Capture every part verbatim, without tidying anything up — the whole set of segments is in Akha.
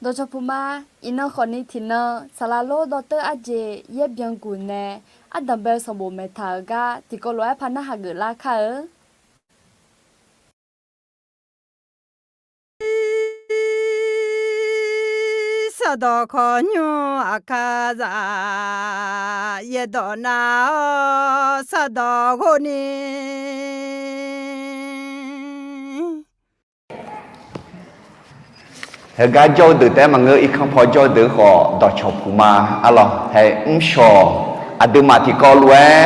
Dawqcawq puq ma. Iqnan khawfni tiqnan saqlaq lor dawrteur arjeq yaer byan guq nae ardanq bae-eu sanqbof maeqtaq-euq gar tiqkawv lof-aer par narhaq geuflar kar-eu. Sardawq kawqnymr aqkar za, yaerdawq nar-awr sardawq ghov ni. Heugar jawr-eu deuq taef-aer maqngeur, irkanr paw jawr-eu deuq khawf dawqcawq puq ma. Arlawq, haeq mrshawq aqduimaf tiqkawv lof-aer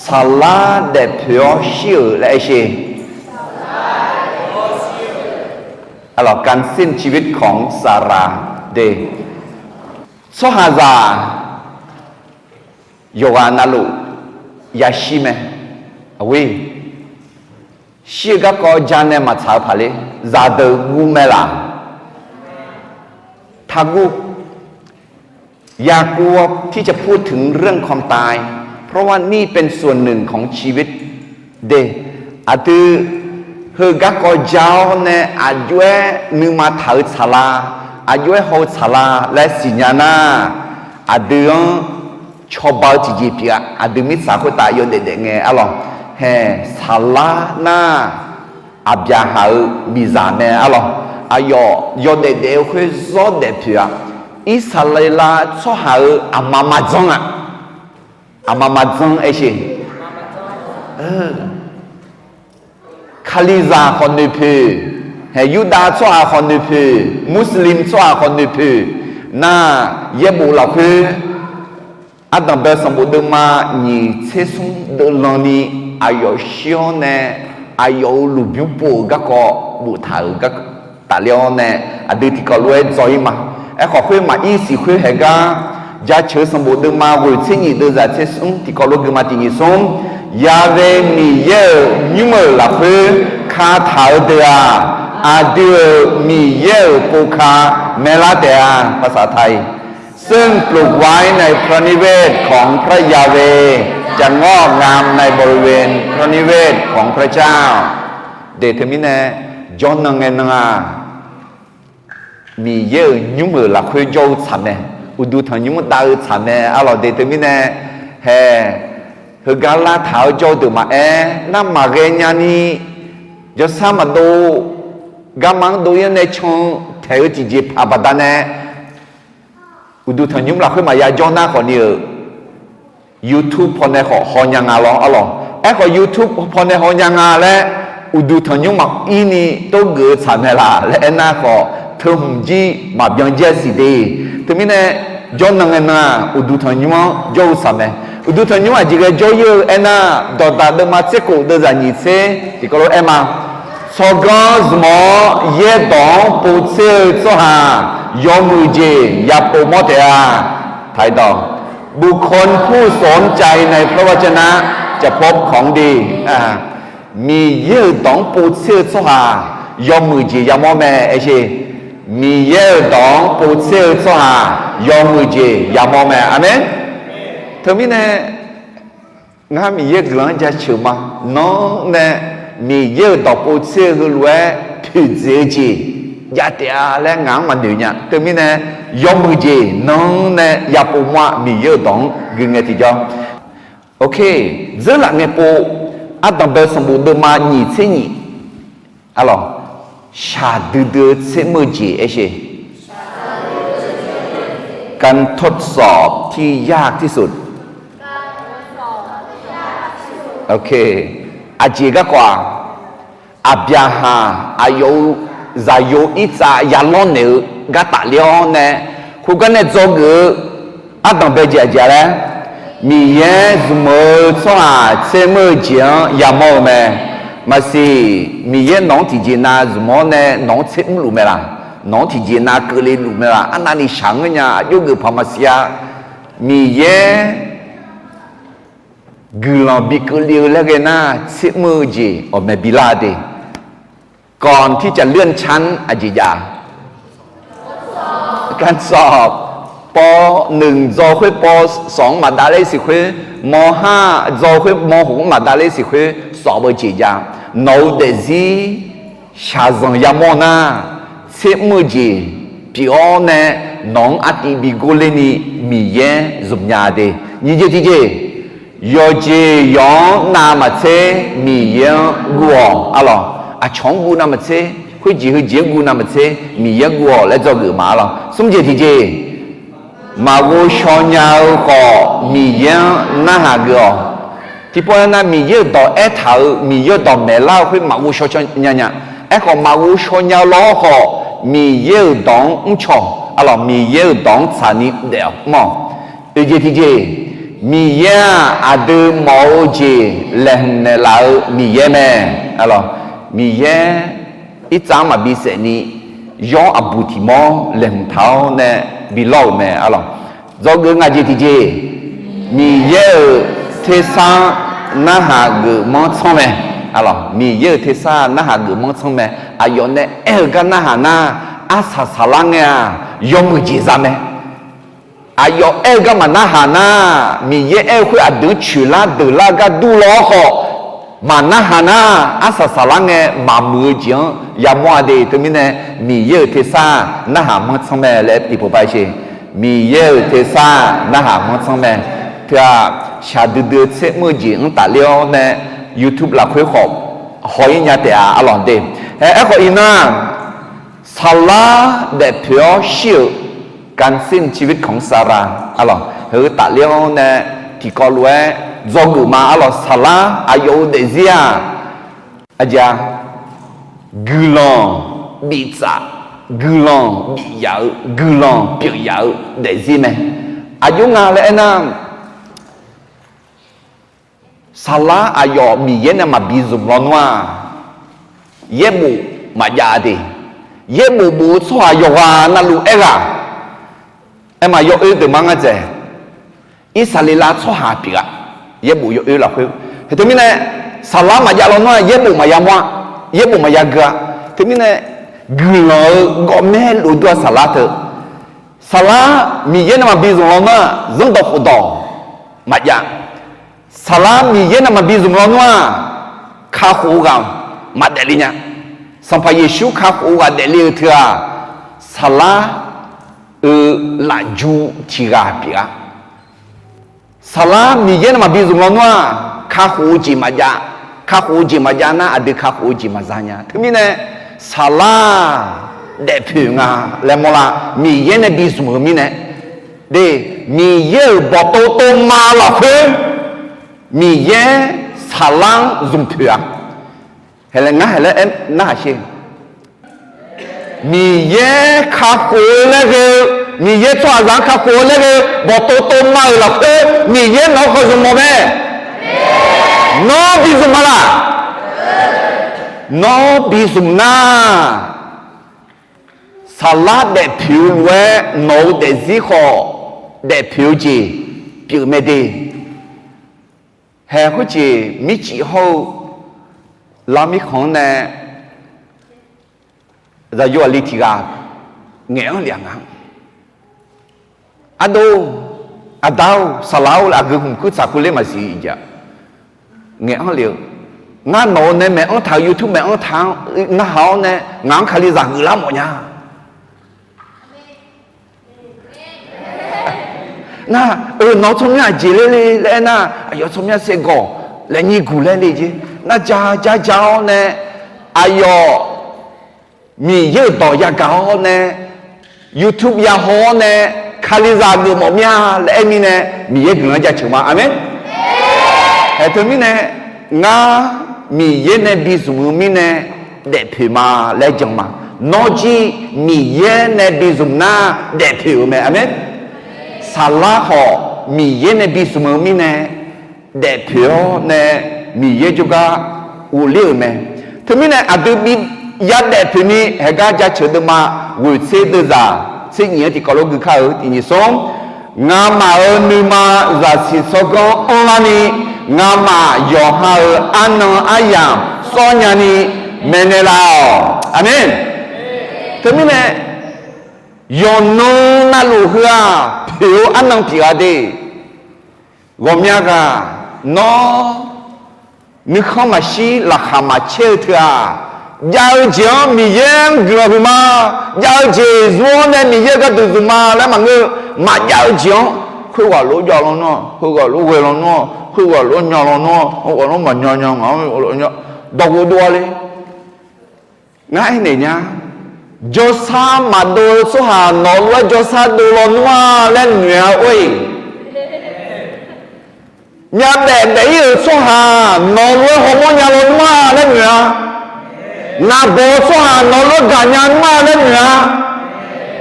saqlar daefpoeq-awr shir-euq laer aershe. Arlawq, การสิ้นชีวิตของซาราห์ de. Tsawrhaqzaq yawqghaq navluf yashir mae. Aqghoer, shir-eu garkawv ja nae maqtsaq-eu paqler, zaqdeuq guv mae laq? Taqguv. อยากกลัวที่จะพูดถึงเรื่องความตาย เพราะว่านี่เป็นส่วนหนึ่งของชีวิต de. Aqdui heu garkawv ja-awr nae aqjox-aer nuima taq-eu tsaqlar, aqjox-aer haw-eu tsaqlar laer siqnya nar, aqdui-anr cawba-eu tiqjeq pyeuf-a. Aqdui mirtsaq khoertav yawdaef daef ngae arlawq, haeq saqlar nar, Aqbyaqhaq-euq miqzaq mae arlawq. Aqyawf yawdaef daef-eu khoer zawr daefpoeq-a. Irsaqleqlav tsawrhaq-euq aqma maqdzanr-a. Aqma maqdzanr aershe. Kalizaq khawf noeqpoeq, haeq Yurdav tsawrhaq khawf noeqpoeq, Muslim tsawrhaq khawf noeqpoeq nar, yaerbof lafkhoer ardanq bae sanqbof deuvma nyiq tser smr deuvlanni aqyawf shir-awr nae, aqyawf-euq lmqbymr pov-euq garkawv boftaq-euq gar tafler-awr nae, aqdui tiqkawv lof-aer dzaw-ir ma. Aerkhawf khoer maqir siq khoer haeq gar, jaceuq-eu sanqbof deuvma ghoeq tser nyiq deuvzaq tser smr tiqkawv lof geuma tiq nyiq smr, Yaqve Miqyaer-euq nymr-euq lafkhoer kataq-eu deuq-aq, aqdui-euq Miqyaer-euq povka maelar taef-a. ภาษาไทย ซึ่งปลูกไว้ในพระนิเวศของพระยาเวห์ จะงอกงามในบริเวณพระนิเวศของพระเจ้า de. Teumirnae, jawrnan ngae nan-aq, Miqyaer-euq nymr-euq lafkhoer jawr-eu tsaq mae. Uqduq tanqnymr dav-eu tsaq mae arlawq de. Teumirnae, haeq heugar lavtaq-awr jawr-eu deuq maqaer nar, maqghae nyani, jawrsar maqdov, garma-anr dov-ir-anr nae can taeq-eu tiqjeqpaq baqdanae, uqduq tanqnymr lafkhoer maqya jawr nar khawfni-euq, YouTube pawnae khawf hawnya nga lawr arlawq. Aerkhawf, YouTube pawnae hawnya nga laer uqduq tanqnymr maqir ni tov geuf-eu tsaq mae laq laer aernar khawf, teuhmq jir maqbyan jaer siq de. Teumirnae, jawrnan ngae nan-aq, uqduq tanqnymr-anr jawr-eu tsaq mae. Uqduq tanqnymr aqjeq ghae jawr-ir-eu aernar, Dawqdaq deuvma tser khof deuvzaq nyiq tser tiqkawv lof-aer ma. Tsawrganr zmq-awr yaerdawq-anr povtser-eu tsawrhaq yawmuiq jeq yapov mawr taef-a. Taqdawq, บุคคลผู้สนใจในพระวจนะจะพบของดี Miqyaer-euq dawq-anr povtser-eu tsawrhaq yawmuiq jeq yamawr mae aershe. Miqyaer-euq dawq-anr povtser-eu tsawrhaq yawmuiq jeq yamawr mae. Aqmeq. Teumirnae, ngar Miqyaer guiqlanq-anr jaceuq ma. Nanr nae Miqyaer-euq dawq povtser-eu heulof-aer poeqdzaeq-eu jeq jav taef-a laer ngaq-anr maqnoeq nya. Teumirnae, yawmuiq jeq nanr nae yapov mawr-a. Miqyaer-euq dawq-anr gui ngae tiqjawr. Ok, dzeurlaf ngae pov, ardanq bae sanqbof deuvma nyiq tser nyiq, arlawq, shaqdui dui-eu tser mr-eu jeq aershe. การทดสอบที่ยากที่สุด Ok, aqjeq garkawv-aq, Aqbyaqhaq aqyawf-euq zaqyo irtsav yalawr naeq-eu gar tafler-awr nae, khoergar nae dzawgeuf-eu ardanq bae jeq aqjeq laer, Miqyaer zmq-eu tsawrhaq tser mr-eu jeq-anr yamawr-eu mae. Maqsiq, Miqyaer nawq-anr tiqjeq nav zmq-awr nae nawq-anr tser mrluf mae laq? Nawq-anr tiqjeq nav keuvle luf mae laq? Arnavni shaq ngeur nya, aqjox geuf paq maqsiq-a. Miqyaer guiqlanq bi keuvle-eu laer ghae nar, tser mr-eu jeq awqmae bilar de. ก่อนที่จะเลื่อนชั้น aqjeq jav-a? การสอบ ป.หนึ่ง dzaw khoer ป.สอง maqdav ler siq khoer, ม.ห้า dzaw khoer ม.หก maqdav ler siq khoer สอบ-eu jeq jav. Nawq-eu daefzir shaqzanq yamawr nar, tser mr-eu jeq pyeuf-awr nae, nawq-anr artiv bi gorler ni Miqyaer zmq nya de. Nyiq jeq tiqjeq, yawqjeq yawq-anr navmaqtser Miqyaer-anr guv-awq. Arlawq, aqcawq-anr guv navmaqtser, khoerjeq heujeq-anr guv navmaqtser Miqyaer-anr guv-awq laer dzawgeuf ma. Arlawq, smr jeq tiqjeq, maqghov shaw nya-eu khawf Miqyaer-anr narhaq geuf-awq. Tiqpov-aer nar, Miqyaer-euq dawq aertaq-euq, Miqyaer-euq dawq maeqlar-eu khoer maqghov shaw nya nya. Aerkhawf, maqghov shaw nya-eu lawr khawf, Miqyaer-euq dawq-anr mrcaw-awq. Arlawq, Miqyaer-euq dawq-anr tsaqni daef-awq mawr. Oeq jeq tiqjeq, Miqyaer-aq, aqdui mawf-eu jeq laeqhmq naeqlaf-eu Miqyaer mae. Arlawq, Miqyaer irtsav-anr maqbi saef ni, yawr aqbuq tiq mawr laeqhmq taq-awr nae bi lawr-euq mae. Arlawq, dzawgeuf ngaq jeq tiqjeq, Miqyaer-euq tersar-anr narhaq geufmanr tsanr mae. Arlawq, Miqyaer-euq tersar narhaq geufmanr tsanr mae. Aqyawf nae aer-eu gar narhaq nar, arsaq saqlar ngae-aq, yawmuiq jeq za mae. Aqyawf aer-eu gar maqnarhaq nar, Miqyaer aer-eu khoer aqdui-anr coeqlar deuqlar gar dur law-awr khawf, maqnarhaq nar, arsaq saqlar ngae maqmuiq-eu jeq-anr yamawr-a de. Teumirnae, Miqyaer-euq tersar narhaq manr tsanr mae laer tiqpov bar sher. Miqyaer-euq tersar narhaq manr tsanr mae. Teu-aq, shaqdui dui-eu tser mr-eu jeq-anr tafler-awr nae, YouTube lafkhoer khawf haw-ir nya taef-a. Arlawq de, aerkhawf iqnan, saqlar daefpoeq-awr shir-euq การสิ้นชีวิตของซารา arlawq, heu tafler-awr nae tiqkawv lof-aer dzawgeuf ma. Arlawq, saqlar aqyawf-euq daefzir-aq, aqjeq-a, guiqlanq biftsaf, guiqlanq bif yaf-eu, guiqlanq pyeuf yaf-eu daefzir mae. Aqjox nga laer aernar, saqlar aqyawf Miqyaer nae maqbi zmq lawnmr-aq, yaerbof maqjav de. Yaerbof bof-eu tsawrhaq yawqghaq navluf aerghaq, aerma yawoer deuq ma ngar dzaeq, Irsaqleqlav tsawrhaq pyeuf-a. Yaerbof yawoer lafkhoer, teumirnae, saqlar maqjav lawnmr-aq, yaerbof maqya mawr-a, yaerbof maqya gui-a. Teumirnae, guiqlanq-eu gawqmaer lofdur-aq saqlar teu. Saqlar Miqyaer nae maqbi zmq lawnmr-aq, zanrdawq khofdawq maqjav. Saqlar Miqyaer nae maqbi zmq lawnmr-aq, kakhof-eu ghaq maqdaefle nya. Sanqpaq Yeqsur kakhof-eu ghaq daefle-eu teu-aq, saqlar-euq lafju tiq ghaq pyeuf-a. Saqlar Miqyaer nae maqbi zmq lawnmr-aq, kakhof-eu jeq maqjav. Kakhof-eu jeq maqjav nar, aqdui kakhof-eu jeq maqza nya. Teumirnae, saqlar daefpoeq nga laer mawrlar. Miqyaer nae bi zmq-eu mirnae, de, Miqyaer-euq bawqtov tov ma lafkhoer, Miqyaer saqlar-anr zmq poeq-a. Haeq laer ngar haeq laer aer narhaq sher. Miqyaer kakhof-eu laer ghae-eu, Miqyaer tsawrhaqzaq-anr kakhof-eu laer ghae-eu bawqtov tov ma-euq lafkhoer, Miqyaer nawq-anr khawf zmq mawf mae. Nawr bi zmq ma laq? Nawr bi zmq nar, saqlar daefpoeq-eu lof-aer nawq-euq daefzir khawf daefpoeq-eu jeq pyeuf mae de. Haeq khoerjeq mircif hawr-eu lar mirkhanq-anr nae zaqyo aqli tiq ghaq ngaeq-anr lef-a nga. Ardov, aqda-or, saqlaq-or laer aqgeu hmq kuir tsaq kuir ler maqsiq jav. Ngaeq-anr lef-eu, ngar nawq-eu nae maeq-anr taq-eu YouTube maeq-anr taq-anr narhaq-awr nae ngaq-anr Kalizaq geuflar mawf nya. Nar, eu, nawq-eu tsawrmyanr aqjeq ler le laer aernar, aqyawf tsawrmyanr saevgawq laer nyir guq laer le jeq. Nar ja ja ja-awr nae, aqyawf Miqyaer-euq dawq yagaq-awr nae, YouTube yahaw-awr nae, Kalizaq geufmawf mya laer aer mirnae, Miqyaer guiqlanq-anr jaceuq ma. Aqmeq. Haeq teumirnae, ngar Miqyaer nae bi zmq-eu mirnae daefpoeq ma laer jan ma. Nawr jir Miqyaer nae bi zmq nar daefpoeq-euq mae. Aqmeq. Saqlar khawf Miqyaer nae bi zmq-eu mirnae daefpoeq-awr nae Miqyaer jawrgar ghofler-euq mae. Teumirnae aqdui bi yadaef poeq ni haeqgar jaceuq deuvma ghoeqtser deuvzaq tser nyiq-anr tiqkawv lof gui kar-eu tiq nyiq smr. Ngamaf-euq nuima zaqsiq tsawrganr anrlar ni, ngamaf yawqha-euq arnan aryamq sawr nyani maeqnaeq laf-awq. Aqmeq. Teumirnae, yawqnan navluf heu-aq poeq-eu arnan pyeuf-a de. Ghawqmya ghaq, nawr nuikhanr maqshir laqkhaq maqcaer-eu teu-aq, Jav-eu jeq-anr Miqyaer-anr guiqlanq huiqma. Jav-eu jeq zur-awr nae Miqyaer gharduq zmq ma laer maqngeur-eu. Maqjav-eu jeq-anr khoerghaq lof-aer jav lawnmr-awq, khoerghaq lof-aer ghae lawnmr-awq, khoerghaq lof-aer nya lawnmr-awq, khoerghaq lof-aer maqnya nya ngaq-anr dawqghof dov-a le. Ngar aernaeq nya. Jawrsar maqdov-eu tsawrhaq nawq-eu lof-aer jawrsar dov lawnmr-a laer noeq-a or-iq. Myavbaef baef-ir-euq tsawrhaq nawq-eu lof-aer hawmawr nya lawnmr-a laer noeq-a. Naqbawq-eu tsawrhaq nawq-eu lof-aer gaqnya nmr-a laer noeq-a.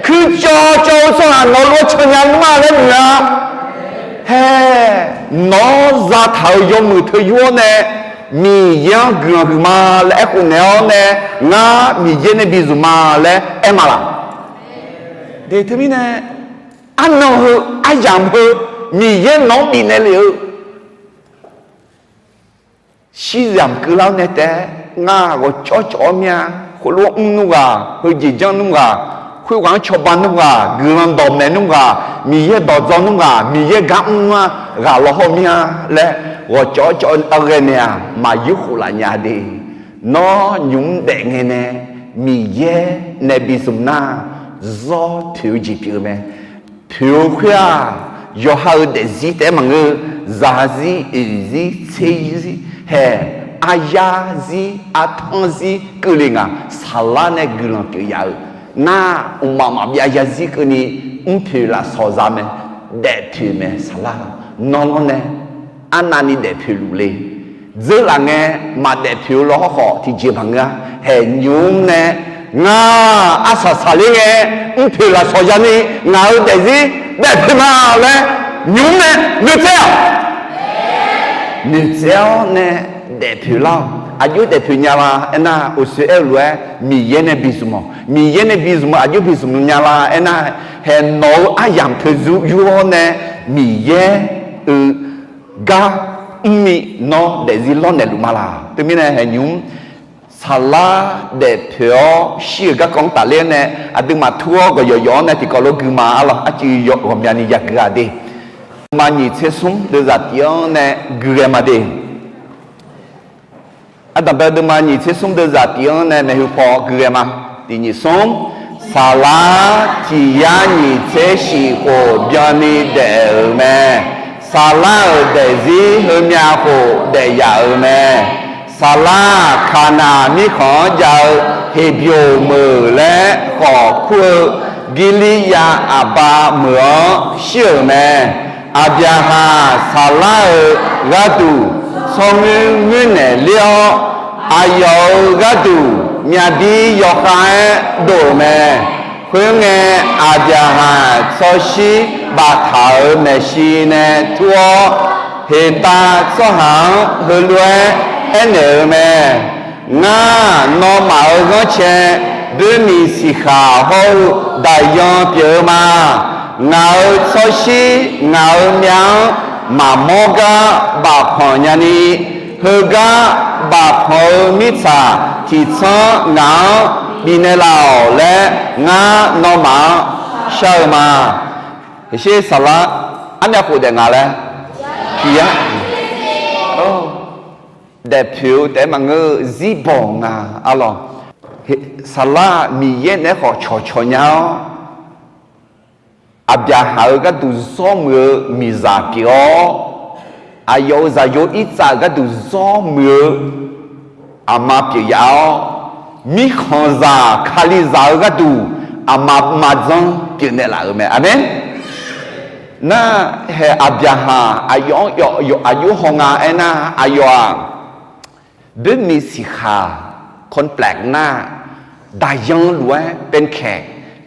Kuircawv cawv-eu tsawrhaq nawq-eu lof-aer cannya nmr-a laer noeq-a. Hae, nawq-anr zataq-euq yawmuiq teu yur-awr nae Miqyaer-anr guiqlanq huiqma laer aerkhof naeq-awr nae, ngar Miqyaer nae bi zmq ma laer aer ma laq? De teumirnae, arnan heu, aryamq heu, Miqyaer nawq-anr bifnaeq lef-eu shir yamq keuvlar-awr nae taef-aer, ngar ghawqcawv cawv-awr mir-a. Khoerlof-aer mr nmr ghaq, heujeq janr nmr ghaq, khoerghaq-anr cawba nmr ghaq, guiqlanq dawqmaeq nmr ghaq, Miqyaer dawqdzawr nmr ghaq, Miqyaer gar mr nmr-a, ghaq lawhawr mir-a laer ghawqcawv cawv-awr ghae naeq-aq, maqyur khof laf nya de. Nawr nymq-mr daef ngae nae Miqyaer nae bi zmq nar, zawr toeq-eu jeq pyeuf-eu mae. Toeq-eu khoer-aq, yawqha-euq daefzir taef-aer maqngeur, zaqzir, oeqzir, tserzir, hae, aryar zir, artanr zir keuvle nga. Saqlar nae guiqlanq pyeuf yaf-eu nar, mqmaq maqbyav zarzir keuvni mrpoeq lafsawq za mae, daefpoeq mae. Saqlar-eu nawr lawr nae arnavni daefpoeq luf le. Dzeur laf ngae maqdaef poeq-eu law hawrkhawf tiqjeq maqngeur-a. Haeq nymq-mr nae, ngar arsaq saqler ngae mrpoeq lafsawq yani ngaq-euq daefzir daefpoeq ma laer nymq-mr nae noeqtsaev-awq. Noeqtsaev-awr nae daefpoeq lar-awq. Aqjox daefpoeq nya la aernar, uqshoe aer-eu lof-aer Miqyaer nae bi zmq-awq. Miqyaer nae bi zmq-eu aqjox bi zmq nya la aernar, haeq nawq-eu aryamq teu yur-awr nae Miqyaer-euq gar mrni nawr daefzir lawrnaeq luf ma laq? Teumirnae haeq nymq-mr saqlar daefpoeq-awr shir-euq garkawv-anr tafler-awr nae, aqduimaf tur-awr gawqyawq yawq-awr nae tiqkawv lof gui ma. Arlawq, arcuiv yawf ghawqmyani yagui-a de. Deuvma nyiq tser smr deuvzaq tif-anr nae gui ghae ma de. Ardanqbae deuvma nyiq tser smr deuvzaq tif-anr nae maeqhu paw gui ghae ma. Tiq nyiq smr. Saqlar tiq yar nyiq tser shif khof byanni daef-euq mae. Saqlar-euq daefzir heumyav khof daef yaf-euq mae. Saqlar-aq, Kaqnaq mirkhanq-anr jav-eu Heqbyoq meuq laer khawf kur-eu Girliryav aqba meuq-anr shir-euq mae. Aqbyaqhaq Saqlar-euq gharduq tsawrmuir muir naeq ler-awr, aqyawf-euq gharduq myavbir yawkhav-aer dov-euq mae. Khoerngae, Aqbyaqhaq tsawrshir baftaq-euq maeqshi nae tur-awr, heqtav tsawrhaq-anr heulof-aer aernaeq-eu mae. Ngar, nawmaf-euq ghanrcae boermiq siqkhaq hawr-eu daqyan pyeuf-eu ma. Ngaq-euq tsawrshir ngaq-euq myav-anr maqmawr gar bafpanq nyani, heugar bafpanq-eu mirtsaq tiqtsanr ngaq-anr bifnaeq laf-awq laer, ngar nawmaf-anr shar-eu ma. Saqlar, armyav khof daef nga laer, tiq yar daefpoeq-eu taef-aer maqngeur-eu zirbawq nga. Arlawq, Saqlar Miqyaer naeq-aer khawf cawqcawq nya-awr, Aqbyaqhaq-euq gharduq zawr muiq-eu miqzaq pyeuf-awr, aqyawf-euq zaqyo Irtsav-euq gharduq zawr muiq-eu aqma pyeuf yaf-awr, mirkhanqzaq Kalizaq-euq gharduq aqma maqdzanr pyeufnaeq laf-euq mae. Aqmeq. Nar, haeq Aqbyaqhaq aqyawf-anr yawf aqjox haw nga aernar, aqyawf-aq, boermiq siqkhaq, contract nar, daqyan lof-aer เป็นแขก,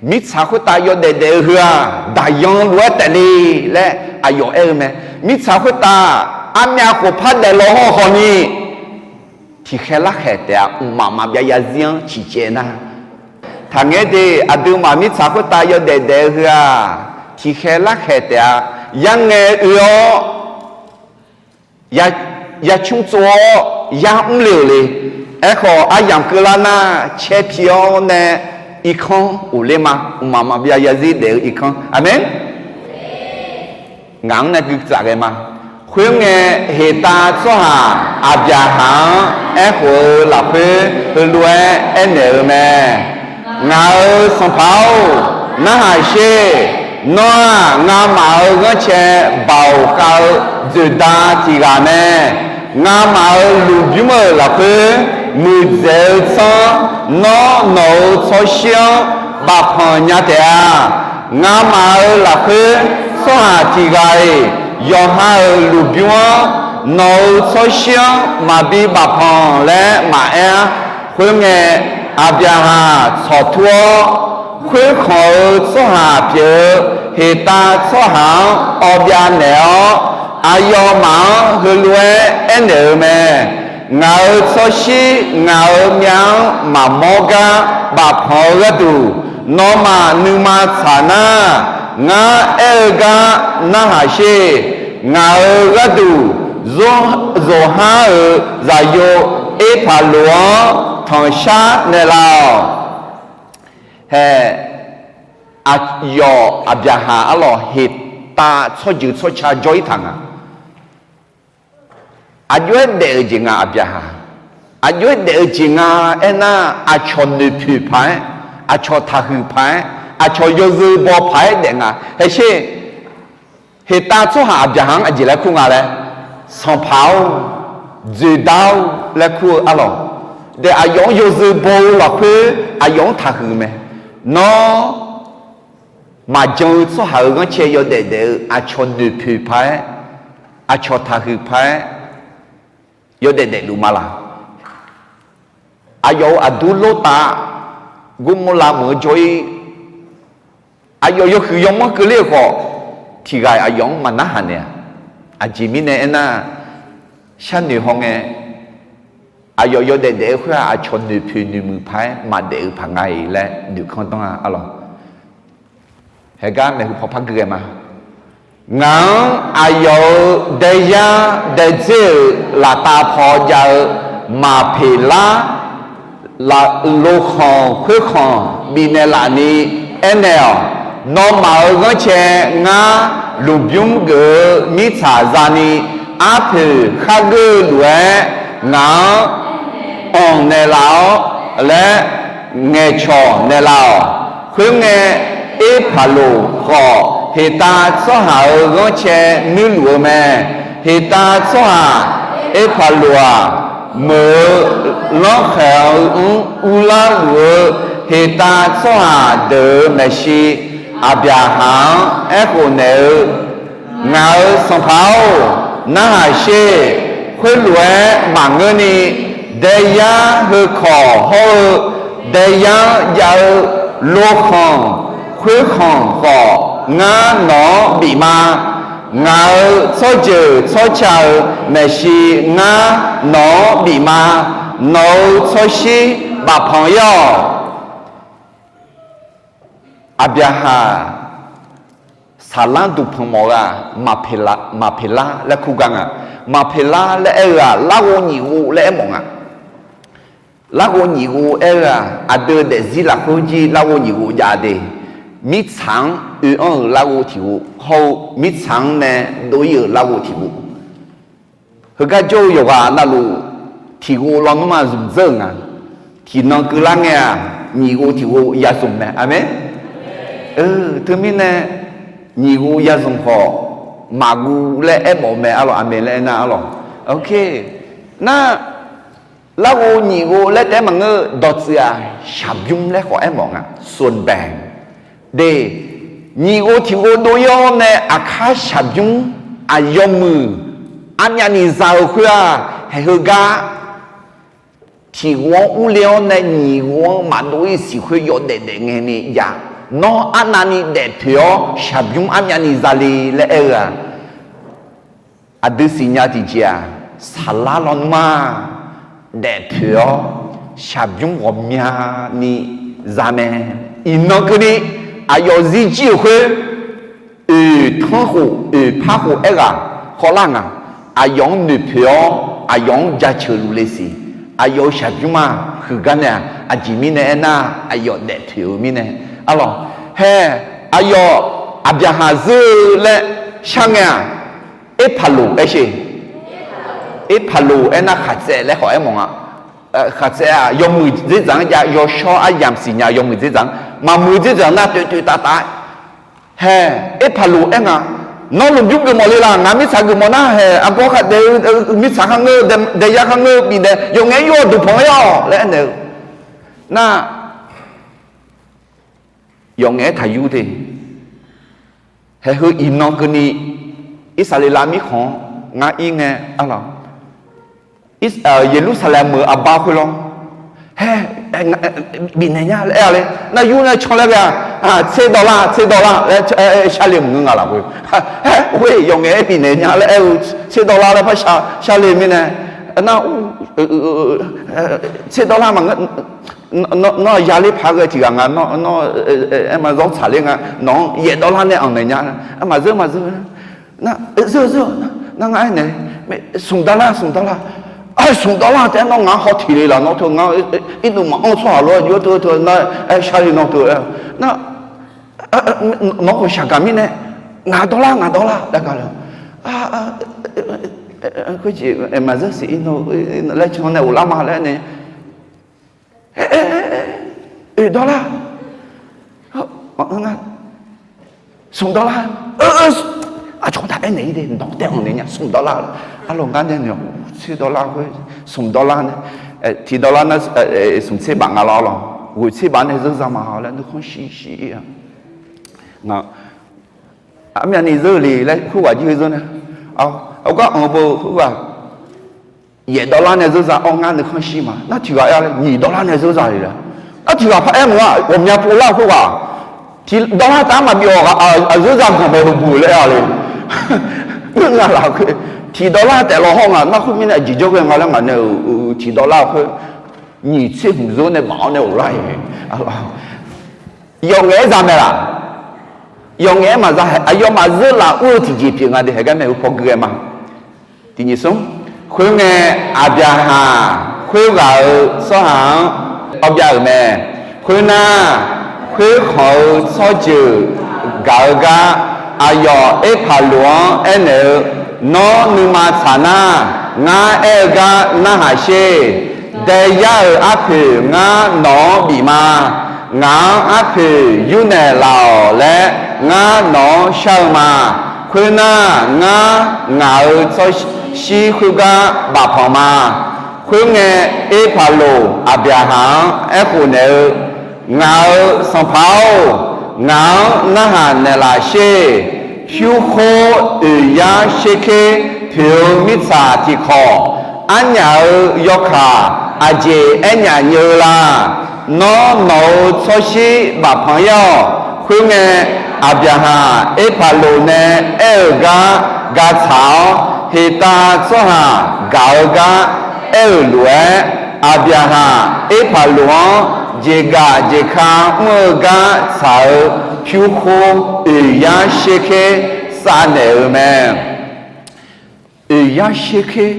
mirtsaq khoertav yawdaef daef-eu heu-aq, daqyan lof-aer taef le laer aqyawf aer-eu mae. Mirtsaq khoertav armyav khof par daef law hawrkhawf ni, tiqkhaeq larkhaeq taef-a. Mqmaq maqbyav zarzir-anr ciqcaev nar, taqngaer de. Aqduimaf mirtsaq khoertav yawdaef daef-eu heu-aq, tiqkhaeq larkhaeq taef-a. Yarngae oe-awr ya, ya cmr tsov-awr yar mr le-euq le. Aerkhawf, aryamq keuvlar nar, caer pi-awr nae irkanr of ler ma. Mqmaq maqbyav zarzir daef-eu irkanr. Aqmeq. Ngaq-anr nae gui tsaf ghae ma. Khoerngae, heqtav tsawrhaq Aqbyaqhaq-anr aerkhof-eu lafkhoer heulof-aer aernaeq-eu mae. Ngaq-euq sanqpaq-or, narhaq sher. Nawr-aq, ngamaf-euq ghanrcae baoq khav-eu dzoeqda tiq ghaq mae. Ngamaf-euq lmqbymr-euq lafkhoer muiqdzaeq-eu tsanr, nawr nawq-euq tsawrshir-anr bafpanq nya taef-a. Ngamaf-euq lafkhoer tsawrhaq tiq ghaq-iq yawqha-euq lmqbymr-anr, nawq-euq tsawrshir-anr maqbi bafpanq laer maqaer-ar. Khoerngae, Aqbyaqhaq tsawqtur-awr, khoerkhanq-euq tsawrhaq pyeuf-eu heqtav tsawrhaq-anr awbyav naeq-awr, aqyawfmaf-anr heulof-aer aernaeq-eu mae. Ngaq-euq tsawrshir ngaq-euq myav-anr maqmawr gar bafpanq-eu gharduq, nawmaf nuima tsaq nar, ngar aer-eu gar narhaq sher. Ngaq-euq gharduq zor, zoqhar-euq zaqyo Erpaqloq-anr tanqshar naeqlaf-awq. Hae, aqyawf Aqbyaqhaq arlawq heqtav tsawrjeuq tsawrca jawr-ir taq nga. Aqjox-aer daef-euq jeq nga Aqbyaqhaq. Aqjox-aer daef-eu jeq nga aernar, aqcawq noeqpoeq paq-aer, aqcawq taqhuiq paq-aer, aqcawq yawzeu baw paq-aer daef nga. Hae sher, heqtav tsawrhaq Aqbyaqhaq-anr aqjeq laer kur nga laer, sanqpaq-or, dzoeqdar-or laer kur-eu arlawq. Daef aqyawf-anr yawzeu baw-eu lafkhoer aqyawf-anr taqhuiq mae. Nawr maqjan-eu tsawrhaq-euq ghanrcae yawdaef daef-eu aqcawq noeqpoeq paq-aer, aqcawq taqhuiq paq-aer yawdaef daefluf ma laq? Aqyawf-euq aqdur Lortav, Gormorlav meuq-eu jawr-ir, aqyawf yawhuiq yawmanr keuvler-euq khawf, tiq ghaq-iq aqyawf-anr maqnarhaq naeq-a. Aqjeq mirnae aernar, sharnoeq hawngae, aqyawf yawdaef daef-eu khoer-aq, aqcawq noeqpoeq noeqmuiq paq-aer maqdaef-eu paq nga-iq laer noeqkanr danr-a arlawq. Haegar maeqhu paw par gui ghae ma. Ngaq-anr aqyawf-euq daeyar daedzer-euq laftav paw jav-eu Maqpeqlar, lofkhanq khoerkhanq bifnaeq laf ni aernaeq-awq. Nawmaf-euq ghanrcae ngar lmqbymr geuf-eu mirtsaq zani arpoeq khargeur-eu lof-aer ngaq-anr anq naeqlaf-awr laer ngaeqcawq naeqlaf-awq. Khoerngae, Erpaqloq khawf, heqtav tsawrhaq-euq ghanrcae nuirluf-eu mae. Heqtav tsawrhaq Erpaqloq-aq, meuq-eu lanrkhaeq-eu mr urlar luf-eu heqtav tsawrhaq deuq-euq maeqshi, Aqbyaqhaq-anr aerkhof naeq-eu, Ngaq-euq sanqpaq-or, narhaq sher. Khoerlof-aer maqngeurni, daeyar heukawq hawr-eu daeyar-anr jav-eu lofkhanq khoerkhanq khawf, ngar nawq-anr bif ma. Ngaq-euq tsawrjeuq tsawrca-euq maeqshi ngar nawq-anr bif ma. Nawq-euq tsawrshir bafpanq-ir-awq. Aqbyaqhaq saqlanr duqpanq mawf-eu-aq, Maqpeqlar laer kur gar nga. Maqpeqlar laer aer-eu-aq, larghov nyiq ghov laer aermawf nga. Larghov nyiq ghov aer-eu-aq, aqdui daefzir lafkhoer jir larghov nyiq ghov jav de. Mirtsaq-anr oe-anr-euq larghov tiq ghov hawr-eu, mirtsaq-anr nae dov-ir-euq larghov tiq ghov. Heugar jawr-eu yawqghaq navluf, tiq ghov lawnmr-aq zmq dzeur-euq nga. Tiqnan keuvlar ngae-aq, nyiq ghov tiq ghov ya zmq mae. Aqmeq. Teumirnae, nyiq ghov ya zmq khawf, maqguv laer aermawf-eu mae arlawq. Aqmeq laer aernar arlawq. Ok. Nar, larghov nyiq ghov laer taef-aer maqngeur, dawqtsuif-aq shaqbymr laer khawf aermawf nga. Sonbae de, nyiq ghov tiq ghov dov-ir-awr nae aqkar shaqbymr aqyawf muiq armyavni za-eu khoer-aq, haeq heugar tiq ghov-anr urle-awr nae nyiq ghov-anr maqdov-ir siq khoer yawdaef daef ngae ni jav. Nawr arnavni daefpoeq-awr shaqbymr armyavni zale laer aer-eu-aq, aqdui siqnya tiqjeq-aq, saqlar lawnmr-aq, daefpoeq-awr shaqbymr ghawqmyani za mae. Iqnan keuvni aqyawf zirjir-euq khoer, oeq tanrkhof oeq parkhof aerghaq khawvlar nga. Aqyawf-anr noeqpoeq-awr aqyawf-anr jaceuq luf le siq. Aqyawf-euq shaqbymr-aq huiqgar nae-aq, aqjeq mirnae aernar, aqyawf daefpoeq-eu mirnae arlawq. Hae, aqyawf Aqbyaqhaq zeur-eu laer shar ngae-aq, Erpaqloq aer sher. Erpaqloq aernar khaqtsaev laer khawf aer mawf nga. Khaqtsaev-aq yawmuiq dzerdzaq-anr jav, yawshawr aryamq siqnya-eu yawmuiq dzerdzaq-anr, maqmuiq dzerdzaq nar toeqtoeq taf taf-aer. Hae, Erpaqloq aer nga, nawr lmqbymr geufmawf le laf, ngaq mirtsaq geufmawf nar hae, aqgawr khaqdaeq-eu mirtsaq kharngeur-eu, daeyar kharngeur-eu bifnaeq, yawqngaef yur-awr duqpanq-aer-awq laer aernaeq-eu nar, yawqngaef-aer taqyur te. Haeq heu iqnan keuvni, Irsaqleqlav mirkhanq-anr ngar ir ngae, Yeqlursaqlaeq meuq aqba khoerlawr, hae, bifnaeq nya laer aer-a le. Nar yur nae can laer ghae-a, tser dawrlar, tser dawrlar laer sharle maqngeur nga lafkhoer. Hae, khoer yawqngaef-aer bifnaeq nya laer aer-eu, tser dawrlar laer par sharle mirnae, nar, tser dawrlar maqngeur, nawr yaler paq ghae tiq ghaq nga, nawr aer ma zawr tsaqler nga, nawq-anr yaef dawrlar nae anqnaeq nya, maqzeur maqzeur, zeur zeur, nar ngar aernaeq, smq dawrlar, smq dawrlar, smq dawrlar taef-aer nawr ngaq-anr haw tiq le laf, nawr teu ngar, irdov maqanr tsawrhaq lof-aer jov-aer teu teu nar, aer sharle nawr teu-aer, nar, nawq-anr khawf shaqgaq mirnae, ngaq dawrlar, ngaq dawrlar laer gaq le. Khoerjeq maqzeur siq, iqnan laer can nae ghoflar ma laer nae, oe dawrlar, smq dawrlar, aqcawq taq aernaeq-ir de, nawq taev-anr naeq nya, smq dawrlar, arlawq ngar nae noeq, tser dawrlar khoer, smq dawrlar nae, tiq dawrlar nar, smq tser baf nga lawr lawr, ghoeq tser baf nae zeur za ma laer nuikhanr shir shir-ir-a. Armyavni zeur le laer khoerghaq jir-eu zeur nae, gar anq-eu beu khoerghaq, yaef dawrlar nae zeur za-awr ngar nuikhanr shir ma. Nar tiq ghaq aer-a le, nyiq dawrlar nae zeur za le laer. Nar tiq ghaq par aer mq-a, ghawqmya pov lar khoerghaq, tiq dawrlar taf-anr maqbif-awq, aqzeur za ganq bae-eu buq laer-a le. Ngeur nga lafkhoer, tiq dawrlar taef law hawr nga nar khoermirnae aqjeq jawrghae nga laer ngaq nae-euq tiq dawrlar khoer, nyiq tser hmq zeur nae baf-awr nae ghoflar-iq, yawqngaef-aer za mae laf. Yawqngaef-aer maqza hae, aqyawfmaf zeur laf ur-eu tiqjeq pyeuf nga de, haeqgar mae-eu paw gui-aer ma. Tiq nyiq smr, khoerngae, Aqbyaqhaq khoerghaq-euq tsawrhaq-anr awbyav-euq mae. Khoernar, khoerkhanq-eu tsawrjeuq gaq-eu gar aqyawf Erpaqloq-anr aernaeq-eu, Nawr nuima tsaq nar, ngar aer-eu gar narhaq sher. Daeyar-euq arpoeq ngar nawq-anr bif ma. Ngaq-anr arpoeq yurnaeq laf-awq laer ngar nawq-anr shar-eu ma. Khoernar, ngar ngaq-euq tsawrshir khoergar bafpanq ma. Khoerngae, Erpaqloq Aqbyaqhaq-anr aerkhof naeq-eu, Ngaq-euq sanqpaq-or, ngaq-anr narhaq naeqlaf sher. Pyurkhor oeqyar sherker poeq-eu mirtsaq tiqkawq, arnyaf-euq yawkaq aqjeq aernyaf nyeu-eu la? Nawr nawq-euq tsawrshir bafpanq-ir-awq. Khoerngae, Aqbyaqhaq Erpaqloq nae aer-euq gar ga tsaq-awr, heqtav tsawrhaq gaq-eu gar aer-euq lof-aer, Aqbyaqhaq Erpaqloq-anr jeqgaf jeqka mr-eu gar tsaq-eu pyurkhor oeqyar sherker savnaeq-euq mae. Oeqyar sherker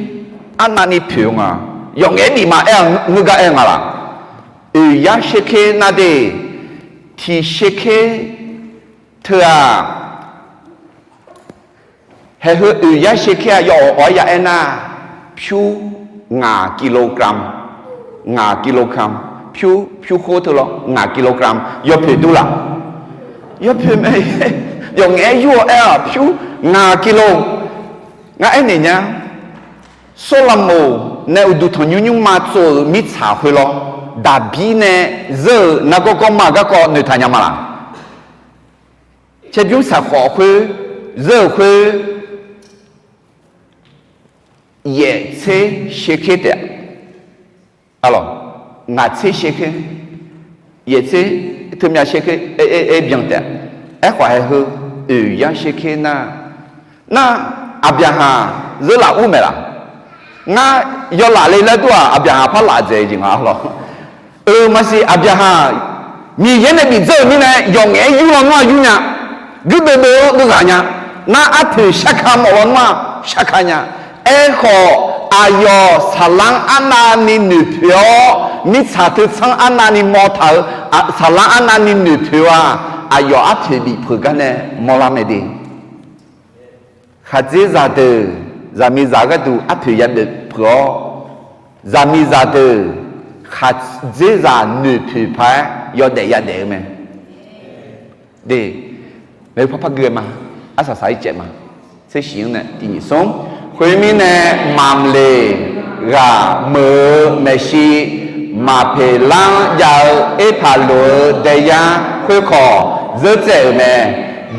arnavni poeq-eu nga. Yawqngaef-aer bif ma aer-a ngeur gar aer nga laq? Oeqyar sherker nar de, tiq sherker teu-aq, haeq heu oeqyar sherker-aq yawawq awq-aer ya aernar, pyur ngaq kilogram, ngaq kilogram, pyur pyurkhor teu lawr ngaq kilogram yawpoeq dur laq? Yawpoeq mae. Yawqngaef-aer yur-awr aer-aq pyur ngaq kilo. Ngar aernaeq nya, Sawrlaqmoq nae uqduq tanqnymr nymrma tsov-euq mirtsaq khoer lawr, Daqbir nae zeur-euq nargawr gawrma garkawv noeqtaq nya ma laq? Caerbymr saqkhawf khoer zeur-euq khoer, yaeq tser sherker taef, ngaq tser sherker, yaeq tser teumyav sherker, aer byan taef. Aerkhawf haeq heu oeqyar sherker nar, nar, Aqbyaqhaq zeur laf ur maeq laq? Ngar yawlaf le laer dur-aq, Aqbyaqhaq par laf dzaeq jeq nga lawr. Euq maqsiq, Aqbyaqhaq Miqyaer nae bifdzeur-euq mirnae yawqngaef-aer yur lawnmr-aq yur nya, guirdeuv deuv-eu deuv ghaq nya, nar arpoeq sharka mawf lawnmr-aq sharka nya. Aerkhawf, aqyawf saqlanr arnavni noeqpoeq-awr, mirtsaq teu tsanr arnavni mawr taq-eu, saqlanr arnavni noeqpoeq-eu-aq, aqyawf arpoeq bif peuq gar nae mawrlar mae de. Khaqdzerzaq deuq zaqmiqzaq gharduq arpoeq yapoeq peuq-awr, zaqmiqzaq deuq khaqdzerzaq noeqpoeq paq-aer yawdaef yadaef-eu mae. Maeqhu parpar gui-eu ma. Arsaq saq-ir caev ma. Tser shif-anr nae tiq nyiq smr. Khoermirnae, maqmqleq ghaq meuq-eu maeqshi, Maqpeqlar-anr jav-eu Erpaqloq-euq daeyar khoerkawq, zeur tsaev-euq mae.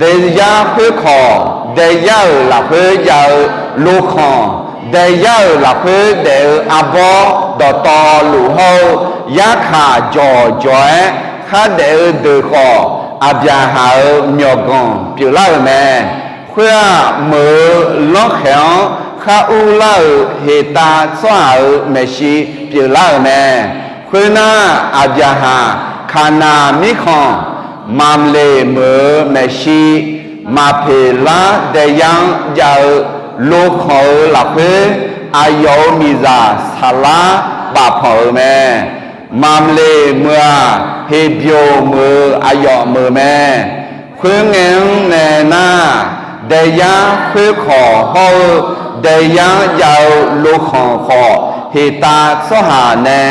Daeyar khoerkawq, daeyar-euq lafkhoer jav-eu lokhanq, daeyar-euq lafkhoer daef-eu arbawr dawqtawvluf hawr-eu yarkaq jawqjawq-aer khardaef-eu deuq khawf, Aqbyaqhaq-euq myawqganq pyeuflar-euq mae. Khoer-aq, meuq-eu lanrkhaeq-anr khar urlar-euq Heqtav tsawrhaq-euq maeqshi pyeuflar-euq mae. Khoernar, Aqbyaqhaq Kaqnaq mirkhanq, Maqmqleq meuq-eu maeqshi, Maqpeqlar daeyar-anr jav-eu lokhanq-euq lafkhoer, aqyawf-euq miqzaq Saqlar bafpanq-euq mae. Maqmqleq meuq-aq, Heqbyoq meuq-eu aqyawf meuq mae. Khoerngae-anr nae nar, daeyar khoerkawq hawr-eu daeyar-anr jav-eu lokhanq khawf, Heqtav tsawrhaq nae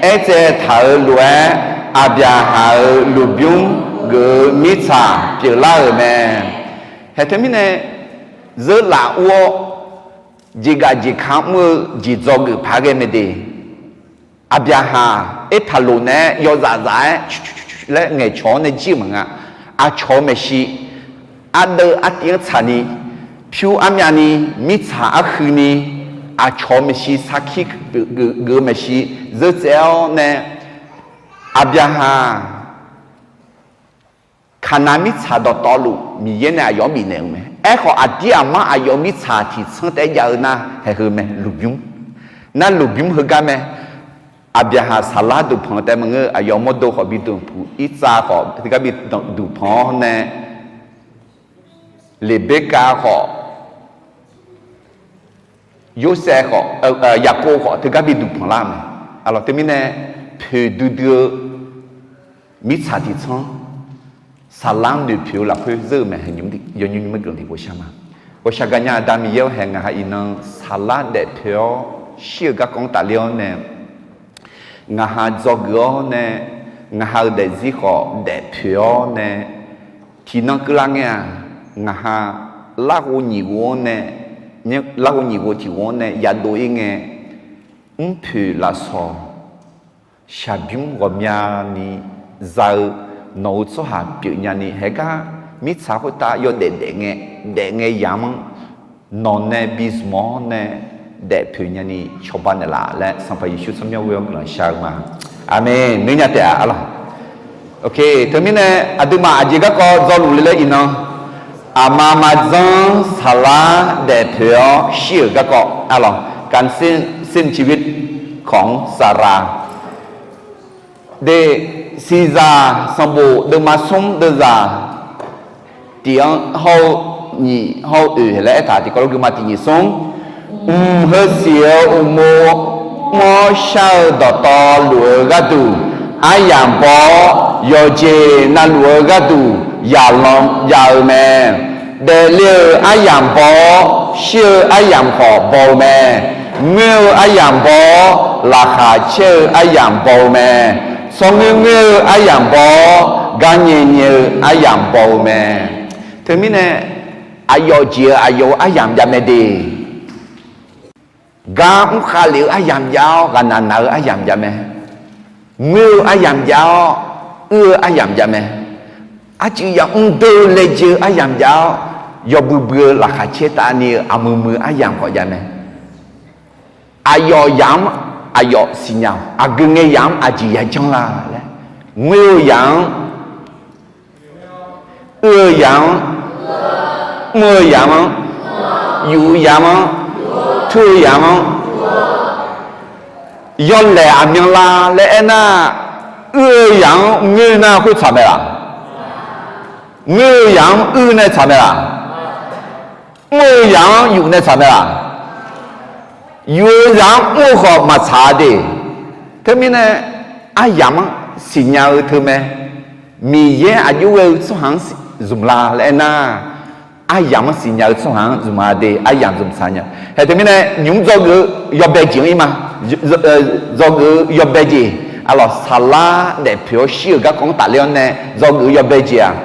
aertsaev taq-euq lof-aer, Aqbyaqhaq-euq lmqbymr geuf-eu mirtsaq pyeuflar-euq mae. Haeq teumirnae, zeur laf ur-awr, jeqgaf jeqka mr-eu jeq dzawgeuf paq ghae mae de. Aqbyaqhaq Erpaqloq naeq-aer yawzaf zaf-aer laer ngaeqcawq-awr nae jir-eu maqnga. Aqcawq-eu maeqshi, ardeuv artiv-anr tsaqni, pyur armyavni, mirtsaq arhuini, aqcawq-eu maeqshi sarkir geuf-eu maeqshi zeur tsaev-awr nae, Aqbyaqhaq Kaqnav mirtsaq dawqtawvluf Miqyaer nae aqyawf-anr bifnaeq-eu mae. Aerkhawf, aqdir aqmar aqyawf mirtsaq tiqtsanr taef-aer jav-eu nar, haeq heu mae, lmqbymr. Nar lmqbymr heugar mae. Aqbyaqhaq Saqlar duqpanq taef maqngeur, aqyawf mawrdo khawf bi duqpuq, Irtsav khawf teugar bi duqpanq-awr nae, Leqberkav khawf, Yorsaev khawf, Yaqkov khawf teugar bi duqpanq lar-eu mae. Aqlawq teumirnae, poeqdui dui-eu mirtsaq tiqtsanr, Saqlar-anr noeqpoeq-eu lafkhoer zeur-eu mae. Yawqnymr nymr-aer guiqlanq tiqpov shar ma. Ghawqshaq gaqnya Aqda Miqyaer-awr, haeq ngaq ha iqnan Saqlar daefpoeq-awr shir-euq garkawv-anr tafler-awr nae, ngaq ha dzawgeuf-awr nae, ngaq ha-euq daefzir khawf daefpoeq-awr nae, tiqnan keuvlar ngae-aq, ngaq ha larghov nyiq ghov-anr nae, larghov nyiq ghov tiq ghov-anr nae yadov-ir ngae, mrpoeq lafsawq shaqbymr ghawqmyani za-eu nawq-euq tsawrhaq pyeufnya ni, haegar mirtsaq khoertav yawdaef daef ngae, daef ngae yamq-anr, nawq nae bi zmq-awr nae daefpoeq nyani cawba naeqlaf laer, Sanqpaq Yeqsur tsawrmyanr ghoe-awr guiqlanq shar-eu ma. Aqmeq. Nuirnya taef-a arlawq. Teumirnae aqduimaf aqjeq garkawv dzawluf le laer iqnan, aqma maqdzanr Saqlar daefpoeq-awr shir-euq garkawv arlawq, การสิ้นชีวิตของซารา de, siqzaq sanqbof deuvma smr deuvzaq tiq-anr hawr-eu nyiq hawr-eu oeq laer aertaq tiqkawv lof guima tiq nyiq smr. Mq heu siq-eu uqmov mr-awr shar-eu dawqtawvluf-eu gharduq aryamq baw-awr, yawqjeq navluf-eu gharduq yaqlanq jav-eu mae. Daefle-euq aryamq baw-awr, shir-eu aryamq khawf baw-eu mae. Ngoer-eu aryamq baw-awr, laqkhaq caer-eu aryamq baw-eu mae. Tsawrngoer ngoer-eu aryamq baw-awr, gar nyae nyae-eu aryamq baw-eu mae. Teumirnae, aqyawf jeq-euq aqyawf-euq aryamq jav mae de. Gar mrkhav lef-eu aryamq jav-awr, ghaqnaq naq-eu aryamq jav mae. Ngoer-eu aryamq jav-awr, uir-eu aryamq jav mae. Arcuiv yamr deur-eu laejae-eu aryamq jav-awr, yawbui bui-eu laqkhaq caer tavni-eu aqmuiq muiq-eu aryamq khawf jav mae. Aqyawf yamq-anr aqyawf siqnya-awq. Aqgeu ngae yamq-anr aqjeq yajanr la laer, ngoer-eu yamq-anr, uir-eu yamq-anr, mr-eu yamq-anr, yuf-eu yamq-anr, tur-eu yamq-anr, yawlaeq aqmyanlav laer aernar, uir-eu yamq-anr ngoer nar khoer tsaq mae laq? Ngoer-eu yamq-anr uir nae tsaq mae laq? Mr-eu yamq-anr yuf nae tsaq mae laq? Yuf-eu yamq-anr mr-eu khawf maqtsaq-a de. Teumirnae, aryamq-anr siqnya-eu teu mae. Miqyaer aqjox ghae-eu tsawrhaq-anr zmq la laer aernar, aryamq-anr siqnya-eu tsawrhaq-anr zmq-a de, aryamq zmq tsaq nya. Hae teumirnae nymq-mr dzawgeuf-eu yawbae jeq-anr ir ma. Dzawgeuf-eu yawbae jeq, arlawq, saqlar daefpoeq-awr shir-euq garkawv-anr tafler-awr nae dzawgeuf-eu yawbae jeq-aq,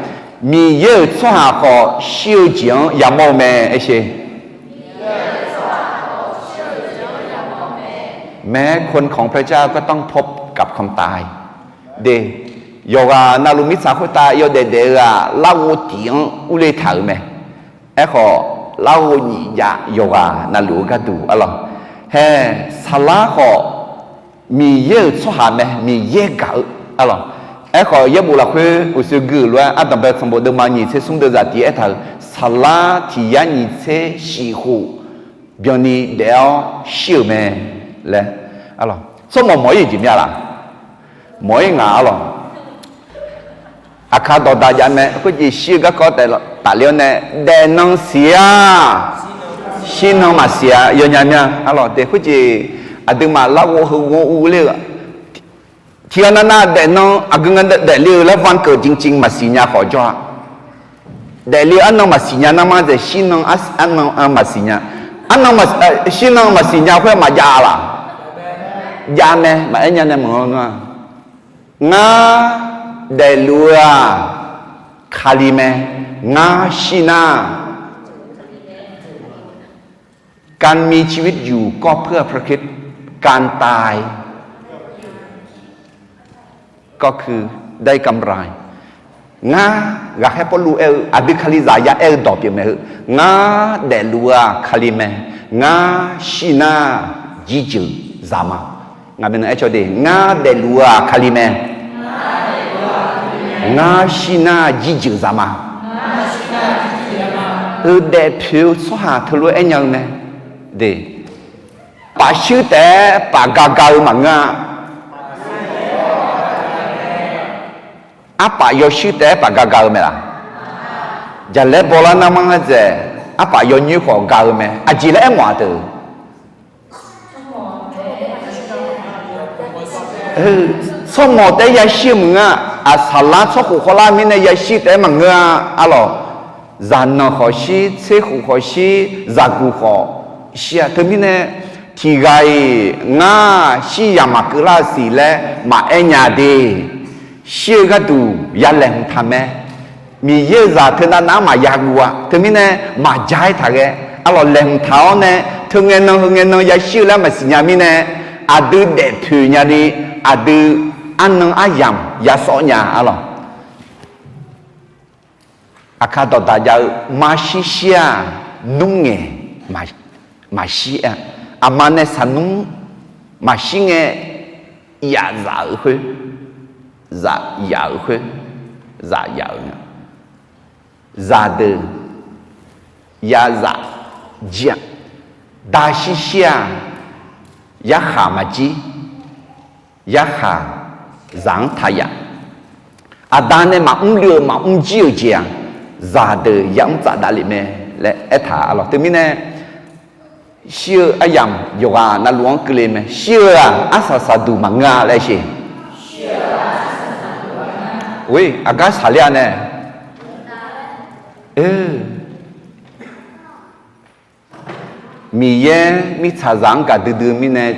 Miqyaer-euq tsawrhaq khawf shir-eu jeq-anr yamawr-eu mae. Aer sher. Mae คนของพระเจ้าก็ต้องพบกับความตาย de. Yawqghaq navluf mirtsaq khoertav yawdaef daef-eu-aq, larghov tiq-anr urler taq-euq mae. Aerkhawf, larghov nyiq jav yawqghaq navluf-eu gharduq arlawq. Hae, saqlar khawf Miqyaer-euq tsawrhaq mae, Miqyaer gaq-eu arlawq. Aerkhawf, yaerbof lafkhoer uqshoe gui-euq lof-aer, ardanqbae sanqbof deuvma nyiq tser smr deuvzaq tiq aertaq-euq, saqlar tiq yar nyiq tser shif khof byanni daef-awr shir-euq mae laer. Tsawrmawq mawq-ir jeq mya laq? Mawq-ir ngaq arlawq. Aqkaq dawqdaq jav mae. Khoerjeq shir-eu garkawv tafler-awr nae, daefnan siq-a, shirnan maqsiq-a yawnya mya arlawq. Daef khoerjeq aqduimaf larghov heu ghanr urler-eu tiqghaq navnav daefnan aqgeu nga daefle-eu laer วันเกิดจริงๆ maqsiq nya khawf jawr-a. Daefle-eu arnan maqsiq nya nar mar dzaeq, shirnan arnan maqsiq nya. Arnan, shirnan maqsiq nya khoer maqjav laq? Jav mae. Maqaer nya nae maqanr nar-a. Ngar daefluf-eu-aq Kali mae. Ngar shir nar การมีชีวิตอยู่ก็เพื่อพระคริสต์ การตายก็คือได้กำไร Ngar, ghaqkhaer Pawrluv aer-eu aqdui Kalizaq ya aer-eu dawq pyeuf mae heu. Ngar daefluf-eu-aq Kali mae. Ngar shir nar jirjeuq zaq ma. Ngaq maeqnan aer caw de, ngar daefluf-eu-aq Kali mae. Ngar shir nar jirjeuq zaq ma. Heu daefpoeq-eu tsawrhaq teulof-aer aernya-eu mae. De, paf shuir taef-aer paf ga ga-eu maqngeur-a. Arpaf yawshuir taef-aer paf ga ga-eu mae laq? Jaqlaer bawlar nar mar ngar dzaeq, arpaf yawnyoer khawf ga-eu mae. Aqjeq laer aermawf-aq deuq? Tsawrmawq taef-aer yashir-eu maqngeur-a. Aqsaqlar tsawrkhof khawvlar mirnae yashir taef-aer maqngeur-a. Arlawq, zaqnanq khawf shir, tserkhof khawf shir, zaqguq khawf shir-a. Teumirnae tiqghaq-iq ngar shir yaq maqkeuv lar-eu siq laer maqaer nya de. Shir-eu gharduq ya laeqhmq taq mae. Miqyaer-euq zaq teunav nav-anr maqya guv-a. Teumirnae maqja-aer taq ghae. Arlawq, laeqhmq taq-awr nae teu ngae nan heu ngae nan yashir-eu laer maqsiq nya mirnae, aqdui daefpoeq nyani, aqdui arnan aryamq yasawr nya arlawq. Aqkar dawqdaq jav-eu marshir shir-aq, nmr ngaeq maqshir-a. Aqma nae saqnmr maqshir ngae, yaf zaf-euq khoer, zaf yaf-euq khoer, zaf yaf-euq nga. Zaqdeuq ya zaf jir-a. Da shir shir-aq, yarkhaq maqjir. Yarkhaq zaq-anr taq yaf. Aqda nae maqmr luiv-euq maqmr jir-euq jeq-aq, zaqdeuq ya mr tsaf davlef mae laer aertaq arlawq. Teumirnae shir-eu aryamq yawqghaq navluf-anr keuvle mae. Shir-eu-aq arsaq saqduq maqngeur-a laer sheq. Oe, aqgar saqler-a nae. Miqyaer mirtsaqzaq-anr gaq duidui-eu mirnae,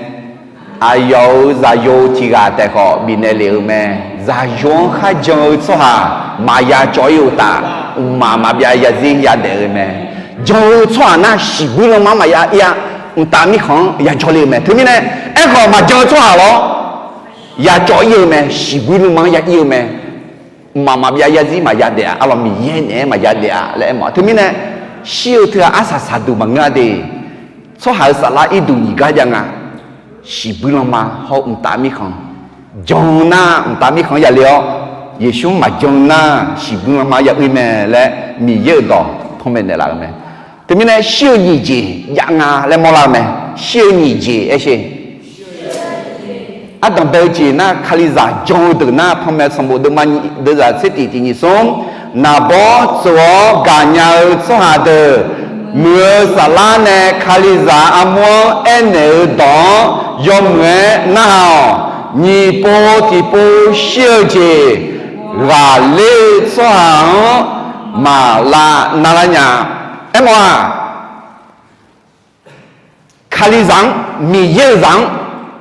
aqyawf-euq zaqyo tiq ghaq taef khawf bifnaeq lef-eu mae. Zaqyo-anr kharjan-eu tsawrhaq maqya cawv-ir uqtaf, mqmaq maqbyav yarzir yadaef-eu mae. Jan-eu tsawrhaq nar, shiqbuir lanma-anr maqya ir-a. Mqtav mirkhanq-anr ya jawrle-eu mae. Teumirnae, aerkhawf maqjan-eu tsawrhaq lawr, ya cawv-ir-eu mae. Shiqbuir lanma-anr ya ir-eu mae. Mqmaq maqbyav yarzir maqya daef-a. Arlawq, Miqyaer naeq-aer maqya daef-a laer aermawf-a. Teumirnae, shir-eu teughaq arsaq saqduq maqngeur-a de. Tsawrhaq-euq saflar irduq nyiq gar jav nga. Shiqbuir lanma hawr-eu mqtav mirkhanq jan nar, mqtav mirkhanq-anr yale-awr, Yeqsur-anr maqjan nar, shiqbuir lanma ya ir mae laer Miqyaer-euq dawq panmaeq naeqlaf-euq mae. Teumirnae shir-eu nyiq jeq jav nga laer mawrlar-eu mae. Shir-eu nyiq jeq aer sher. Ardanq bae-eu jeq nar, Kalizaq jan-eu deuq nar, panmaeq sanqbof deuvma nyiq, deuvzaq tser tiq tiq nyiq smr, naqbawr tsov-awr gaqnya-eu tsawrhaq deuq, muiq-eu saflar nae Kalizaq armur-anr aernaeq-eu dawq-anr yawmuiq-aer narhaq-awq. Nyiq pov tiqpov shir-eu jeq ghaqler-eu tsawrhaq-anr maqlav narlar nya. Aermawf-aq, Kalizaq-anr, Miqyaer-euq zaq-anr,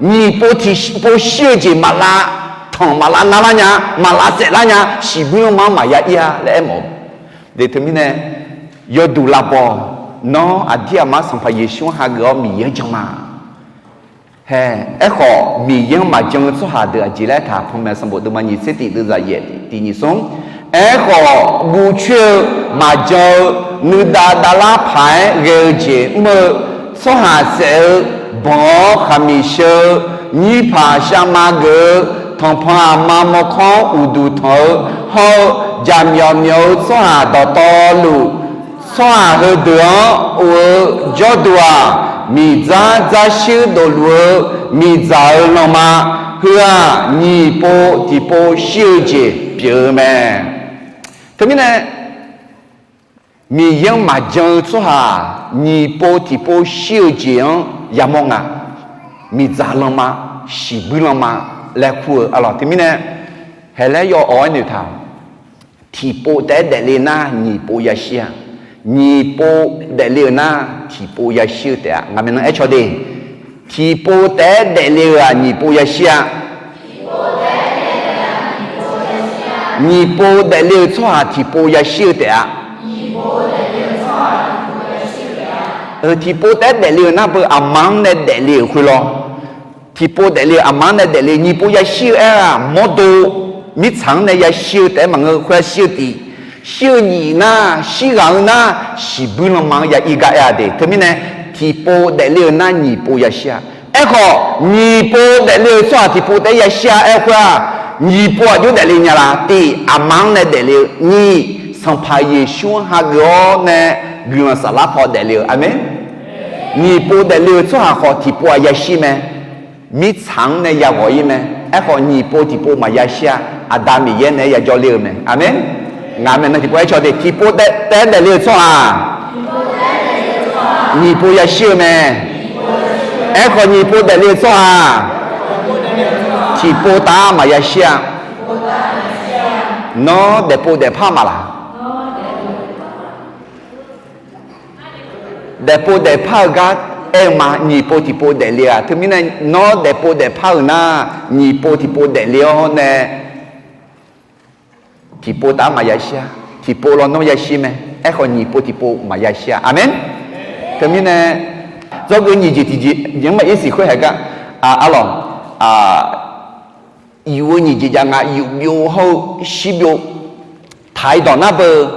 nyiq pov tiqpov shir-eu jeq maqlav tanq maqlav narlar nya, maqlav saeflar nya, shiqbuir lanma-anr maqya ir-a laer aermawf-eu. Teumirnae, yawduq lavbaw, nawr aqdir aqmar Sanqpaq Yeqsur-anr hageuf-awr Miqyaer-anr jan ma. Hae, aerkhawf Miqyaer-anr maqjan-eu tsawrhaq deuq aqjeq laer taq panmaeq sanqbof deuvma nyiq tser tiq deuvzaq yaef tiq nyiq smr. Aerkhawf guv coer-eu maqjan-eu nuidav davlar paq-aer ghae-eu jeq mr-eu tsawrhaq saef-eu banq-awr khaqmiq sheu-eu nyirpaq shavma geuf-eu tanqpanq aqma mawrkawr-anr uqduq tanq-eu hawr-eu jaqmyawf myawf-eu tsawrhaq dawqtawvluf tsawrhaq heudeuq-anr of-eu jawrduq-aq, miqdzar dzarshuir dofluf-eu miqdzaq-eu lanma, heu-aq nyiq pov tiqpov shir-eu jeq pyeuf-eu mae. Teumirnae, Miqyaer-anr maqjan-eu tsawrhaq nyiq pov tiqpov shir-eu jeq-anr yamawr nga. Miqdzaq lanma, shiqbuir lanma laer kur-eu arlawq. Teumirnae, haelaer yaw awq-aer noeqtaq, tiqpov taef-aer daefle nar nyiq pov yashir-a. Nyiq pov daefle-euq nar tiqpov yashir-eu taef-a. Ngaq maeqnan aercaw de, tiqpov taef-aer daefle-euq-aq nyiq pov yashir-a. Nyiq pov daefle-eu tsawrhaq tiqpov yashir-eu taef-a. Tiqpov taef-aer daefle-euq nar beu aqma-anr nae daefle-euq khoerlawr. Tiqpov daefle-eu aqma-anr nae daefle nyiq pov yashir-eu aer-aq mawrdo, mirtsaq-anr nae yashir-eu taef-aer maqngeur, khoer-a shir-eu tiq, shir-eu nyiq nar, shirghaq-eu nar, shiqbuir lanma-anr ya ir gar aer-a de. Teumirnae, tiqpov daefle-eu nar nyiq pov yashir-a. Aerkhawf nyiq pov daefle-eu tsawrhaq tiqpov taef-aer yashir-a aer-eu khoer-aq, nyiq pov aqjox daefle nya la? Tiq, aqma-anr nae daefle-eu. Nyiq, Sanqpaq Yeqsur-anr hageuf-awr nae guiqlanq saflar paw daefle-eu. Aqmeq. Nyiq pov daefle-eu tsawrhaq khawf tiqpov-aq yashir mae. Mirtsaq-anr nae yaghawq ir mae. Aerkhawf nyiq pov tiqpov maqya shir-a. Aqda Miqyaer naeq-aer yajawr ler-eu mae. Aqmeq. Ngaq maeqnan tiqpov aercaw de, tiqpov taef-aer daefle-eu tsawrhaq nyiq pov yashir-eu mae. Aerkhawf nyiq pov daefle-eu tsawrhaq tiqpov taef-aer maqya shir-a. Nawr daefpov daefpar maqlaq? Daefpov daefpar-eu gar aer-eu ma. Nyiq pov tiqpov daefle-a. Teumirnae nawr daefpov daefpar-euq nar, nyiq pov tiqpov daefle-awr nae tiqpov taef-aer maqya shir-a. Tiqpov lawnmr yashir mae. Aerkhawf nyiq pov tiqpov maqya shir-a. Aqmeq. Teumirnae, dzawgeuf nyiq jeq tiqjeq jeq-anr maqir siq khoer haeq gar, arlawq, yuf-eu nyiq jeq jav nga. Yuf byov hawr-eu shir byov. Taq-ir dawq nar beu,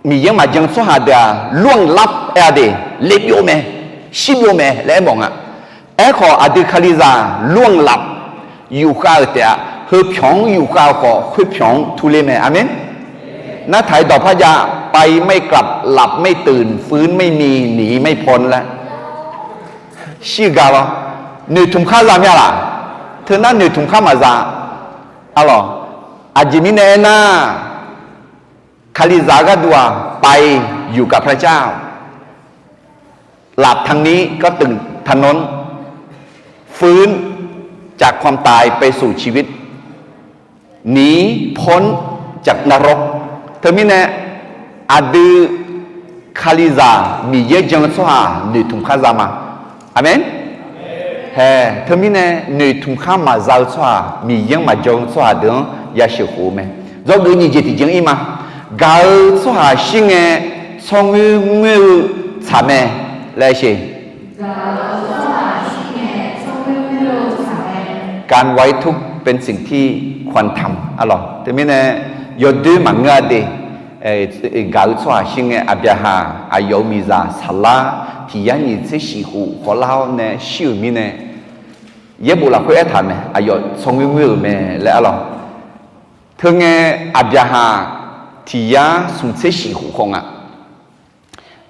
Miqyaer-anr maqjan-eu tsawrhaq deuq-aq, ล่วงลับ aer-a de, le byov mae, shir byov mae laer aermawf nga. Aerkhawf aqdui Kalizaq ล่วงลับ yufkhav-euq taef-a. Heu pyawq-anr yufkhav-eu khawf khoer pyawq-anr turler mae. Aqmeq. Nartaq-ir dawq par jav, ไปไม่กลับ หลับไม่ตื่น ฟื้นไม่มี หนีไม่พ้น laer shir-eu gar lawr. Noeqtmq khar za mya laq? Teunar noeqtmq khar maqza. Arlawq, aqjeq mirnae aernar, Kalizaq gharduq-aq, ไปอยู่กับพระเจ้า หลับทางนี้ก็ตื่นทางโน้น ฟื้นจากความตายไปสู่ชีวิต หนีพ้นจากนรก Teumirnae, aqdui Kalizaq Miqyaer jan-eu tsawrhaq noeqtmq khar za ma. Aqmeq. Hae, teumirnae noeqtmq khar maqza-eu tsawrhaq, Miqyaer-anr maqjan-eu tsawrhaq deuq-anr yasheuq khof-eu mae. Dzawgeuf nyiq jeq tiqjeq-anr ir ma. Gaq-eu tsawrhaq shir ngae, tsawrngoer ngoer-eu tsaq mae laer sheq. การไว้ทุกข์เป็นสิ่งที่ควรทำ arlawq. Teumirnae, yawdoer maqngeur-a de. Gaq-eu tsawrhaq shir ngae, Aqbyaqhaq aqyawf-euq miqzaq saqlar tiq yar nyiq tser shif khof khawvlar-awr nae shir-euq mirnae, yaerbof lafkhoer aertaq mae, aqyawf tsawrngoer ngoer-euq mae laer arlawq. Teungae, Aqbyaqhaq tiq yar smq tser shif khof khawf nga.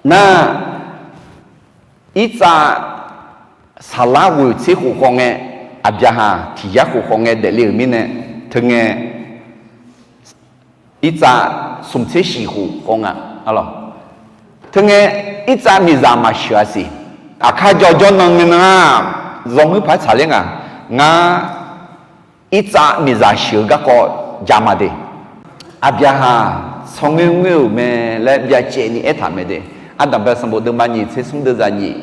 Nar, irtsav saqlar ghoeq tser khof khawf ngae, Aqbyaqhaq tiq yar khof khawf ngae daefle-euq mirnae, teungae irtsav smq tser shif khof khawf nga. Teungae, irtsav miqzaq maqsheuq-a siq. Aqkar jawr jawr nan ngae nan-aq, zawmuir paq-aer tsaqler nga. Ngar irtsav miqzaq sheuq-eu garkawv ja ma de. Aqbyaqhaq tsawrngoer ngoer-euq mae laer byacaevni aertaq mae de. Ardanqbae sanqbof deuvma nyiq tser smr deuvzaq nyiq,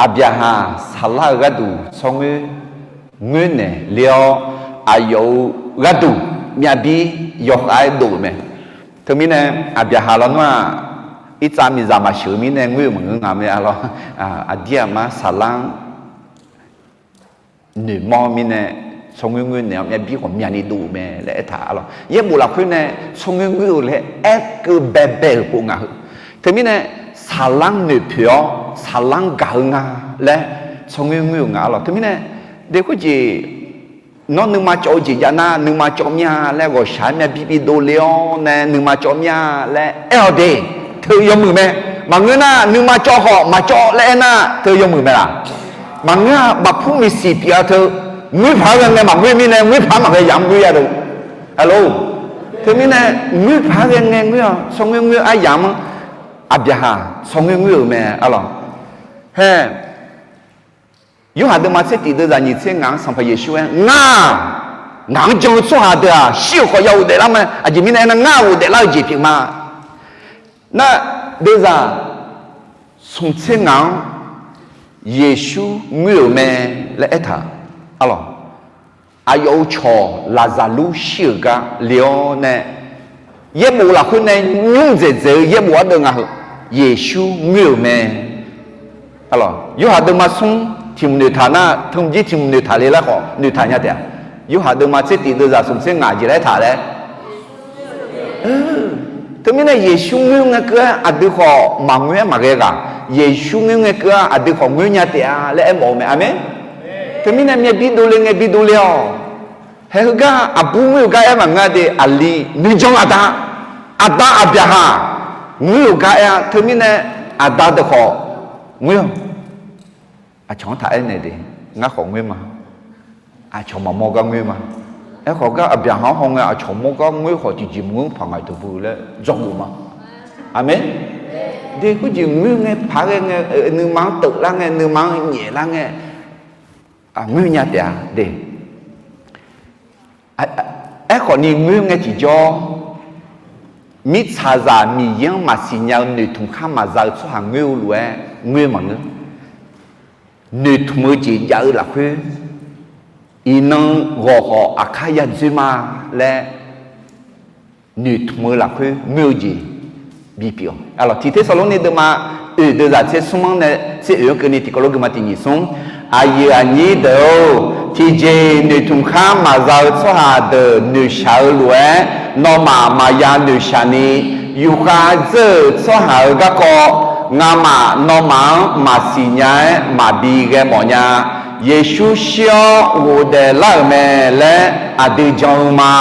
Aqbyaqhaq Saqlar-euq gharduq tsawrngoer ngoer naeq ler-awr, aqyawf-euq gharduq myavbir yawkhav-aer dov-euq mae. Teumirnae Aqbyaqhaq lawnmr-aq, irtsav miqzaq maqsheuq-eu mirnae ngoer-euq maqngeur nga mae. Arlawr, aqdir aqma Saqlar-anr noeqmawr mirnae, tsawrngoer ngoer naeq-awr myavbir ghawqmyani dov-euq mae laer aertaq. Arlawr, yaerbof lafkhoer nae tsawrngoer ngoer-eu laer aerkeuv baebae-euq pov nga heu. Teumirnae Saqlar-anr noeqpoeq-awr Saqlar-anr gaq-eu nga laer tsawrngoer ngoer-euq nga. Arlawr, teumirnae de khoerjeq nawr nuima cawv-eu jeq jav nar, nuima cawv mir-a laer ghawqshaq-aer myavbir bidov le-awr nae nuima cawv mir-a laer aer-awq de. Teu yawmuiq mae. Maqngeur nar nuima cawv khawf maqcawv laer aernar teu yawmuiq mae laq. Maqngeur-aq, bafpur miqsiq pyeuf-a teu, ngoer paq-aer ghae ngae maqngoer mirnae ngoer paq-aer maqghae yamq-anr ngoer ya deuq. Arlawr, teumirnae ngoer paq-aer ghae ngae ngoer-awq, tsawrngoer ngoer aryamq-anr Aqbyaqhaq tsawrngoer ngoer-euq mae. Arlawr, hae, Yorhaq deuvma tser tif deuvzaq nyiq tser ngaq-anr Sanqpaq Yeqsur aer, Ngar, ngaq-anr jan-eu tsawrhaq deuq-aq shir-euq khawf ya ghofdaef lar mae. Aqjeq mirnae aernar, ngar ghofdaef lar-eu jeq pyeuf ma. Nar, deuvzaq smq tser ngaq-anr Yeqsur ngoer-euq mae laer aertaq. Arlawr, aqyawf-euq cawq Laqzaqlur shir-euq gar le-awr nae, yaerbof lafkhoer nae nymr dzaeqdzaeq-eu yaerbof ardeuv nga heu, Yeqsur ngoer-euq mae. Arlawr, Yorhaq deuvma smr tiq hmq noeqtaq nar, teu jir tiq hmq noeqtaq le lar khawf noeqtaq nya taef-a. Yorhaq deuvma tser tif deuvzaq smq tser ngaq jeq laer aertaq laer. Teumirnae Yeqsur ngoer ngae keuv-aer aqdui khawf maqngoer-aer maqghae ghaq. Yeqsur ngoer ngae keuv-aer aqdui khawf ngoer nya taef-a laer aermawf-eu mae. Aqmeq. Teumirnae myavbir dovle ngae bidov le-awq. Hae heugar aqbur ngoer-euq gar aer maqngeur-a de, aqli nuijan aqda, aqda Aqbyaqhaq ngoer-euq gar aer-a. Teumirnae aqda deuq khawf ngoer-awq. Aqcawq-anr taq aernaeq de, ngar khawf ngoer ma. Aqcawq maqmawr gar ngoer ma. Aerkhawf gar Aqbyaqhaq-anr hawngae aqcawq mawr gar ngoer khawf tiqjeq maqngeur paq ngaq-iq teu bu laer dzawgeuf ma. Aqmeq. De khoerjeq ngoer ngae paq-aer ghae ngae, nuima-anr teuflar ngae, nuima-anr nyaeflar ngae, ngoer nya taef-a de. Aerkhawf ni ngoer ngae tiqjawr, mirtsaqzaq Miqyaer-anr maqsiq nya-eu noeqtmq khar maqza-eu tsawrhaq ngoer-eu lof-aer ngoer maqngeur. Noeqtmq-eu jeq jav-eu lafkhoer, iqnan ghawqkhawf aqkar ya dzoer ma laer noeqtmq-eu lafkhoer ngoer-eu jeq bipyeuf-awq. Tiq Tersaqlorni deuvma oeq deuvzaq tser smr-anr nae tser oeq-anr keuvni tiqkawv lof geufma tiq nyiq smr. Aqyuif aqnyir deuq-or, tiqjeq noeqtmq khar maqza-eu tsawrhaq deuq noeqshaq-eu lof-aer, nawmaf maqya noeqshaq ni, yufkhav dzeur-euq tsawrhaq-euq garkawv, ngamaf nawmaf-anr maqsiq nya-aer maqbi ghae mawf nya. Yeqsur shir-awr ghofdaef lar-euq mae laer aqdui jan-eu ma.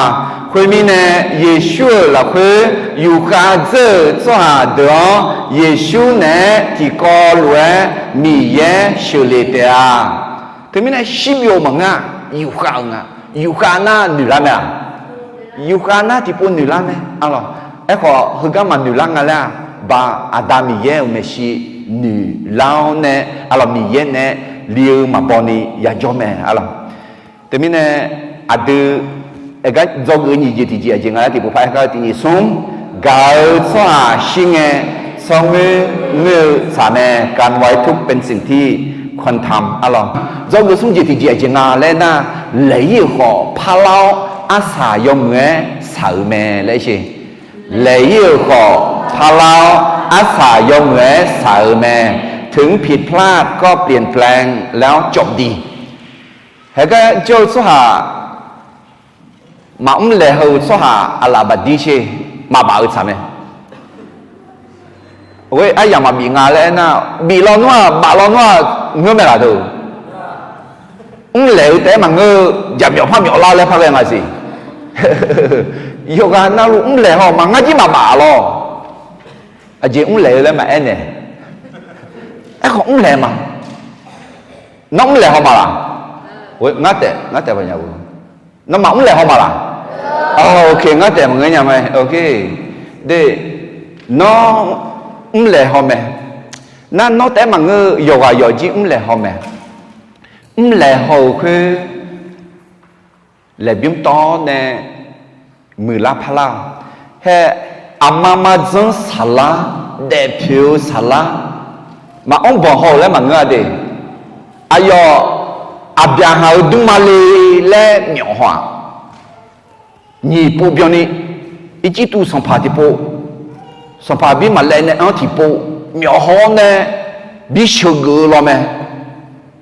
Khoermirnae, Yeqsur-euq lafkhoer yufkhav dzeur-euq tsawrhaq deuq-anr, Yeqsur naeq-aer tiqkawv lof-aer Miqyaer sheuqlef taef-a. Teumirnae shirbyov maqngeur-a, yufkhav-euq nga. Yufkhav nar noeqlar mae-aq, yufkhav nar tiqpov noeqlar mae. Arlawq, aerkhawf heugar maqnoeqlar nga laer-aq, ba Aqda Miqyaer-euq maeqshi noeqlar-awr nae, arlawq, Miqyaer nae li-eu maqbaw ni yajawr mae. Arlawq, teumirnae aqdui aergar dzawgeuf-eu nyiq jeq tiqjeq aqjeq nga laer tiqpov par aergar-eu tiq nyiq smr, gaq-eu tsawrhaq shir ngae, tsawrngoer ngoer-eu tsaq mae, การไว้ทุกข์เป็นสิ่งที่ควรทำ arlawq. Dzawgeuf smr jeq tiqjeq aqjeq nga laer nar, laeq-ir-euq khawf parlar-awr arsaq yawmuiq-aer saq-euq mae laer sher. Laeq-ir-euq khawf parlar-awr arsaq yawmuiq-aer saq-euq mae. ถึงผิดพลาดก็เปลี่ยนแปลงแล้วจบดี Haegar jawr-eu tsawrhaq, maqmr laeq haw-eu tsawrhaq aqlaf bafdir sher, maqbaf-eu tsaq mae. Ghoer aryamq maqbif nga laer aernar, bif lawnmr-aq baf lawnmr-aq ngeur mae laf deuq. Mrlaeq-eu taef-aer maqngeur-eu, jaqmyawf par myawf lar laer par ghae nga siq. Yawqghaq navluf mrlaeq haw ma, ngar jir maqbaf lawr. Aqjeq mrlaeq-eu laer maqaer nae. Aerkhawf mrlaeq ma. Nawr mrlaeq haw ma laq? Ngar taef, ngar taef ba nya-eu. Nawmaf mrlaeq haw ma laq? Ok, ngar taef maqngeur nya mae. Ok. De, nawr mrlaeq haw mae. Nar nawr taef-aer maqngeur-eu, yawqghaq yawqjir mrlaeq haw mae. Mrlaeq haw-euq khoer laeqbymr tawv-awr nae muiqlar parlar-awq. Hae, aqma ma dzanr saqlar daefpoeq-eu saqlar maqanr banq haw-euq laer maqngeur-a de. Aqyawf Aqbyaqhaq-euq dmrma le laer myawf haw-aq, nyiq pov byanni, Irjirtuv sanqpaq tiqpov, sanqpaq bir maqlaev nae anr tiqpov, myawf haw-awr nae bi sheuqgeuf-eu law mae.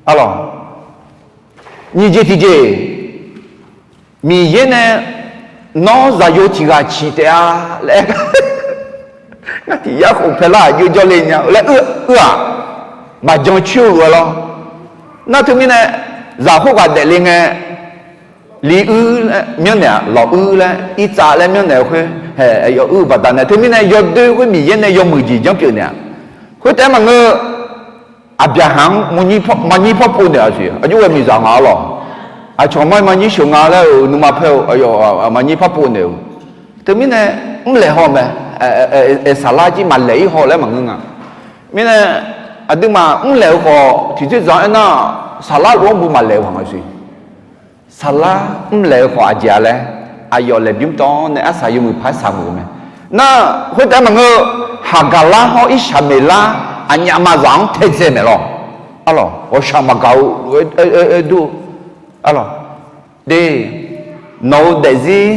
Arlawq, nyiq jeq tiqjeq, Miqyaer nae nawr zaqyo tiq ghaq ciq taef-a laer, ngar tiq yar khof paelar-aq jov jawrle nya laer uir-aq, maqjan coer-eu lof-aer lawr. Nar teumirnae, zaq khoerghaq daefle ngae, li uir laer myanrnaeq-aq, lawq uir laer irtsav laer myanrnaeq-eu khoer, haeq, aqyawf uir-eu baqdanae teumirnae yawdoer khoer Miqyaer nae yawmuiq jeq janrpyeuf naeq-aq, khoertaef-aer maqngeur. Aqbyaqhaq-anr maqnyir parpov naeq-a siq, aqjox ghae miqzaq nga-a lawq. Aqcawq mar maqnyir sheuq nga laer-euq nuima paer-eu, aqyawf maqnyir parpov naeq-eu. Teumirnae, mrlaeq haw mae, saqlar jir maqlaeq-ir haw laer maqngeur nga. Mirnae, aqduimaf mrlaeq-eu khawf tiqdzer dzaq-anr aernar, saqlar lof-anr bu maqlaeq-eu haq nga siq. Saqlar mrlaeq-eu khawf aqjeq-a laer, aqyawf laeqbymr tawv-awr nae arsaq yawmuiq paq-aer saqmuiq-eu mae. Nar, khoertaef maqngeur-eu, Haqgaqlar hawr Irsaqmeqlar aqnyaf maqzaq-anr taedzae maeq lawq. Arlawq, ghawqshaq maqgaq-eu lof-aer dur-eu. Arlawq, de, nawq-eu daefzir,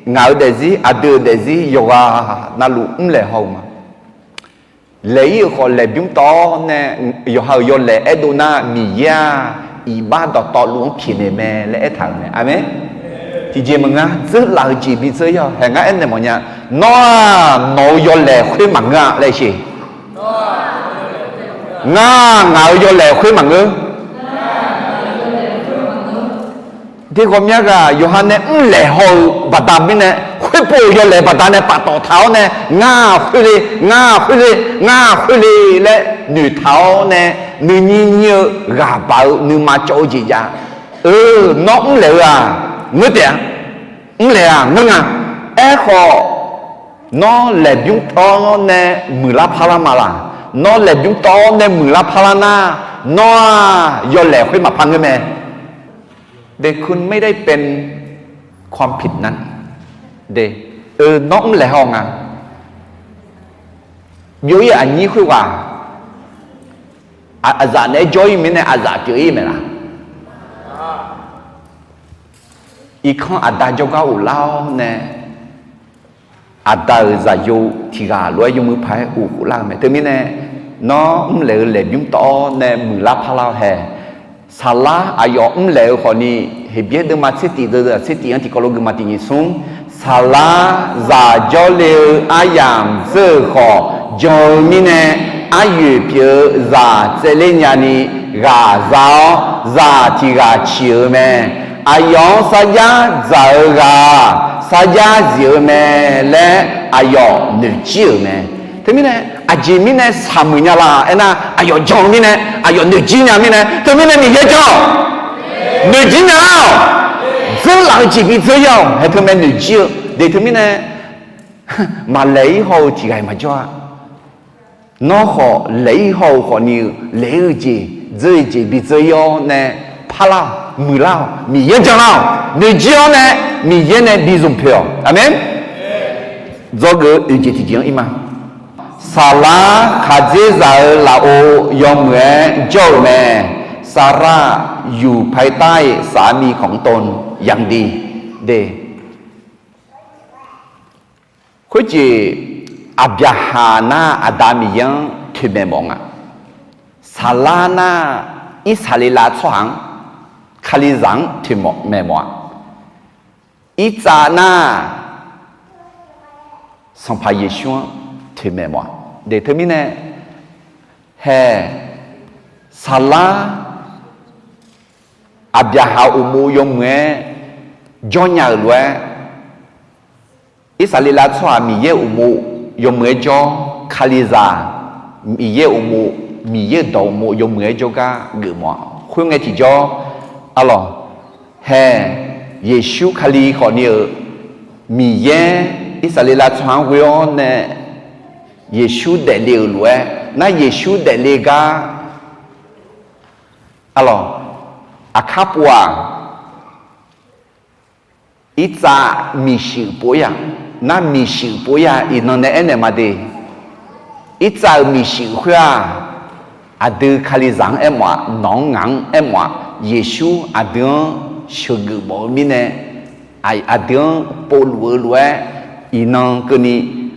ngaq-euq daefzir, aqdui-euq daefzir yawqghaq navluf mrlaeq haw-eu ma. Laeq-ir-euq khawf laeqbymr tawv-awr nae, yawqha-euq yawlaeq aerdov nar, Miqyaer-aq, iqbax dawqtawvluf-anr pyaeqnaeq mae laer aertaq-euq mae. Aqmeq. Tiqjeq maqnga, dzeurlaf-eu jeq bidzeur-ir-awq. Haeq, ngar aernaeq mawfnya, nawr-aq nawq-eu yawlaeq khoer maqngeur-a laer sheq. Ngar ngaq-euq yawlaeq khoer maqngeur. Deqghawqmya ghaq yawqha nae mrlaeq haw-eu baqda mirnae, khoerpov-euq yawlaeq baqdanae paftawf taq-awr nae, ngar khoer le, ngar khoer le, ngar khoer le laer noeqtaq-awr nae, nuinyir nyir-eu ghaq baq-eu nuima cawv-eu jeq jav-eu. Nawr mrlaeq-eu-aq, ngeur taef-a. Mrlaeq-aq ngeur nga. Aerkhawf, nawr laeqbymr tawv-awr nae muiqlar parlar ma laq? Nawr laeqbymr tawv-awr nae muiqlar parlar nar, nawr-aq yawlaeq khoer maqpar ngeur mae. แต่คุณไม่ได้เป็นความผิดนั้น de, nawr mrlaeq haw nga. Byov-ir aqnyir khoerghaq, aqzaf naeq-aer jawr-ir mirnae aqzaf pyeuf-ir mae laq? Irkanr aqda jawrgar ghoflar-awr nae, aqda-euq zaqyo tiq ghaq lof-aer yawmuiq paq-aer uqkhof lar-eu mae. Teumirnae, nawr mrlaeq-eu laeqbymr tawv-awr nae muiqlar parlar-awr hae. Saqlar aqyawf mrlaeq-eu khawfni, Heqbyaer deuvma tser tif deuv-aq tser tif-anr tiqkawv lof geufma tiq nyiq smr. Saqlar zaq jawrle-eu aryamq dzeur-euq khawf, jan-eu mirnae, aryoeq pyeuf-eu zaq tsaevler nyani ghaq za-awr, zaq tiq ghaq ciq-eu mae. Aqyawf-anr sarjax dzaq-eu ghaq sarjax zif-eu mae laer aqyawf noeqjir-euq mae. Teumirnae, aqjeq mirnae saqmuiq nya laf aernar, aqyawf jan-eu mirnae, aqyawf noeqjir nya mirnae, teumirnae Miqyaer jan-awq. Noeqjir nya-awq. Dzeurlaf-eu jeq bidzeur-ir-awq. Hae teumae noeqjir-eu de teumirnae, maqlaeq-ir haw-eu tiq ghaq-iq maqjawr-a. Nawr khawf laeq-ir haw-eu khawfni-eu laeq-ir-eu jeq, dzeur-ir jeq bidzeur-ir-awr nae, parlar-awq, muiqlar-awq, Miqyaer janlar-awq, noeqjir-awr nae, Miqyaer nae bi zmq poeq-awq. Aqmeq. Dzawgeuf-eu oeq jeq tiqjeq-anr ir ma. Saqlar khaqdzerzaq-euq lafov yawmuiq-aer jawr-euq mae. Saqlar yuqpae tar-iq saqar mi kawq mr tov yaq de. Khoerjeq, Aqbyaqhaq nar Aqda Miqyaer-anr toeqmaeq mawf nga. Saqlar nar Irsaqleqlav tsawrhaq-anr, Kalizaq-anr toeqmaeq mawf-a. Irtsav nar Sanqpaq Yeqsur-anr toeqmaeq mawf-a. De teumirnae, hae, saqlar Aqbyaqhaq uqmov yawmuiq-aer jawrnya-euq lof-aer, Irsaqleqlav tsawrhaq Miqyaer uqmov yawmuiq-aer jawr, Kalizaq Miqyaer uqmov, Miqyaer-euq dawq uqmov yawmuiq-aer jawrgar geufmawf-a. Khoerngae tiqjawr, arlawq, hae, Yeqsur Kali khawfni-euq Miqyaer Irsaqleqlav tsawrhaq-anr ghoe-awr nae Yeqsur daefle-euq lof-aer nar, Yeqsur daefle gar, arlawq, aqkar pov-aq, irtsav miqshuif pov-ir-aq, nar miqshuif pov-ir-aq, iqnan nae aernaeq ma de. Irtsav-euq miqshif khoer-aq, aqdui Kalizaq-anr aermawf-aq, nawq-anr ngaq-anr aermawf-aq, Yeqsur aqdui-anr sheuqgeuf mawf-eu mirnae, aqdui-anr povluf-eu lof-aer, iqnan keuvni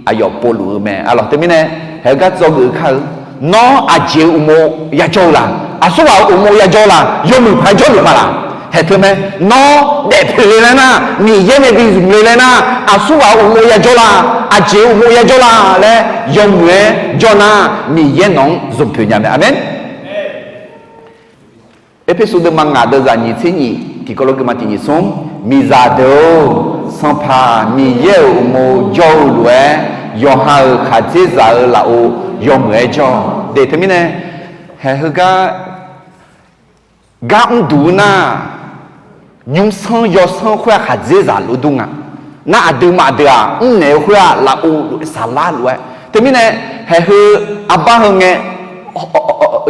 aqyawf povluf-eu mae. Aqlawq teumirnae, haeq-eu gar dzawgeuf kar-eu, nawr aqjeq-euq uqmov yajawr-eu la? Aqsurghaq-euq uqmov yajawr la? Yawmuiq paq-aer jawrluf ma laq? Haeq teu mae. Nawr daefpoeq le laer nar, Miqyaer nae bi zmq le laer nar, aqsurghaq-euq uqmov yajawr la? Aqjeq-euq uqmov yajawr la laer yawmuiq-aer jawr nar, Miqyaer nawq-anr zmq poeq nya mae. Aqmeq. Erpersu deuvma ngaq deuvzaq nyiq tser nyiq tiqkawv lof geufma tiq nyiq smr, miqzaq deuq-or, Sanqpaq Miqyaer-euq uqmov jawr-eu lof-aer, yawqha-euq khaqdzerzaq-eu lafov yawmuiq-aer jawr-awq. De teumirnae, haeq heugar gar mrduq nar, nymrsanr yawsanr khoer-aq khaqdzerzaq lof dur nga. Nar aqduimaf deuq-aq mrnaeq-eu khoer-aq lafov lof-aer saqlar lof-aer. Teumirnae, haeq heu arbar heu ngae,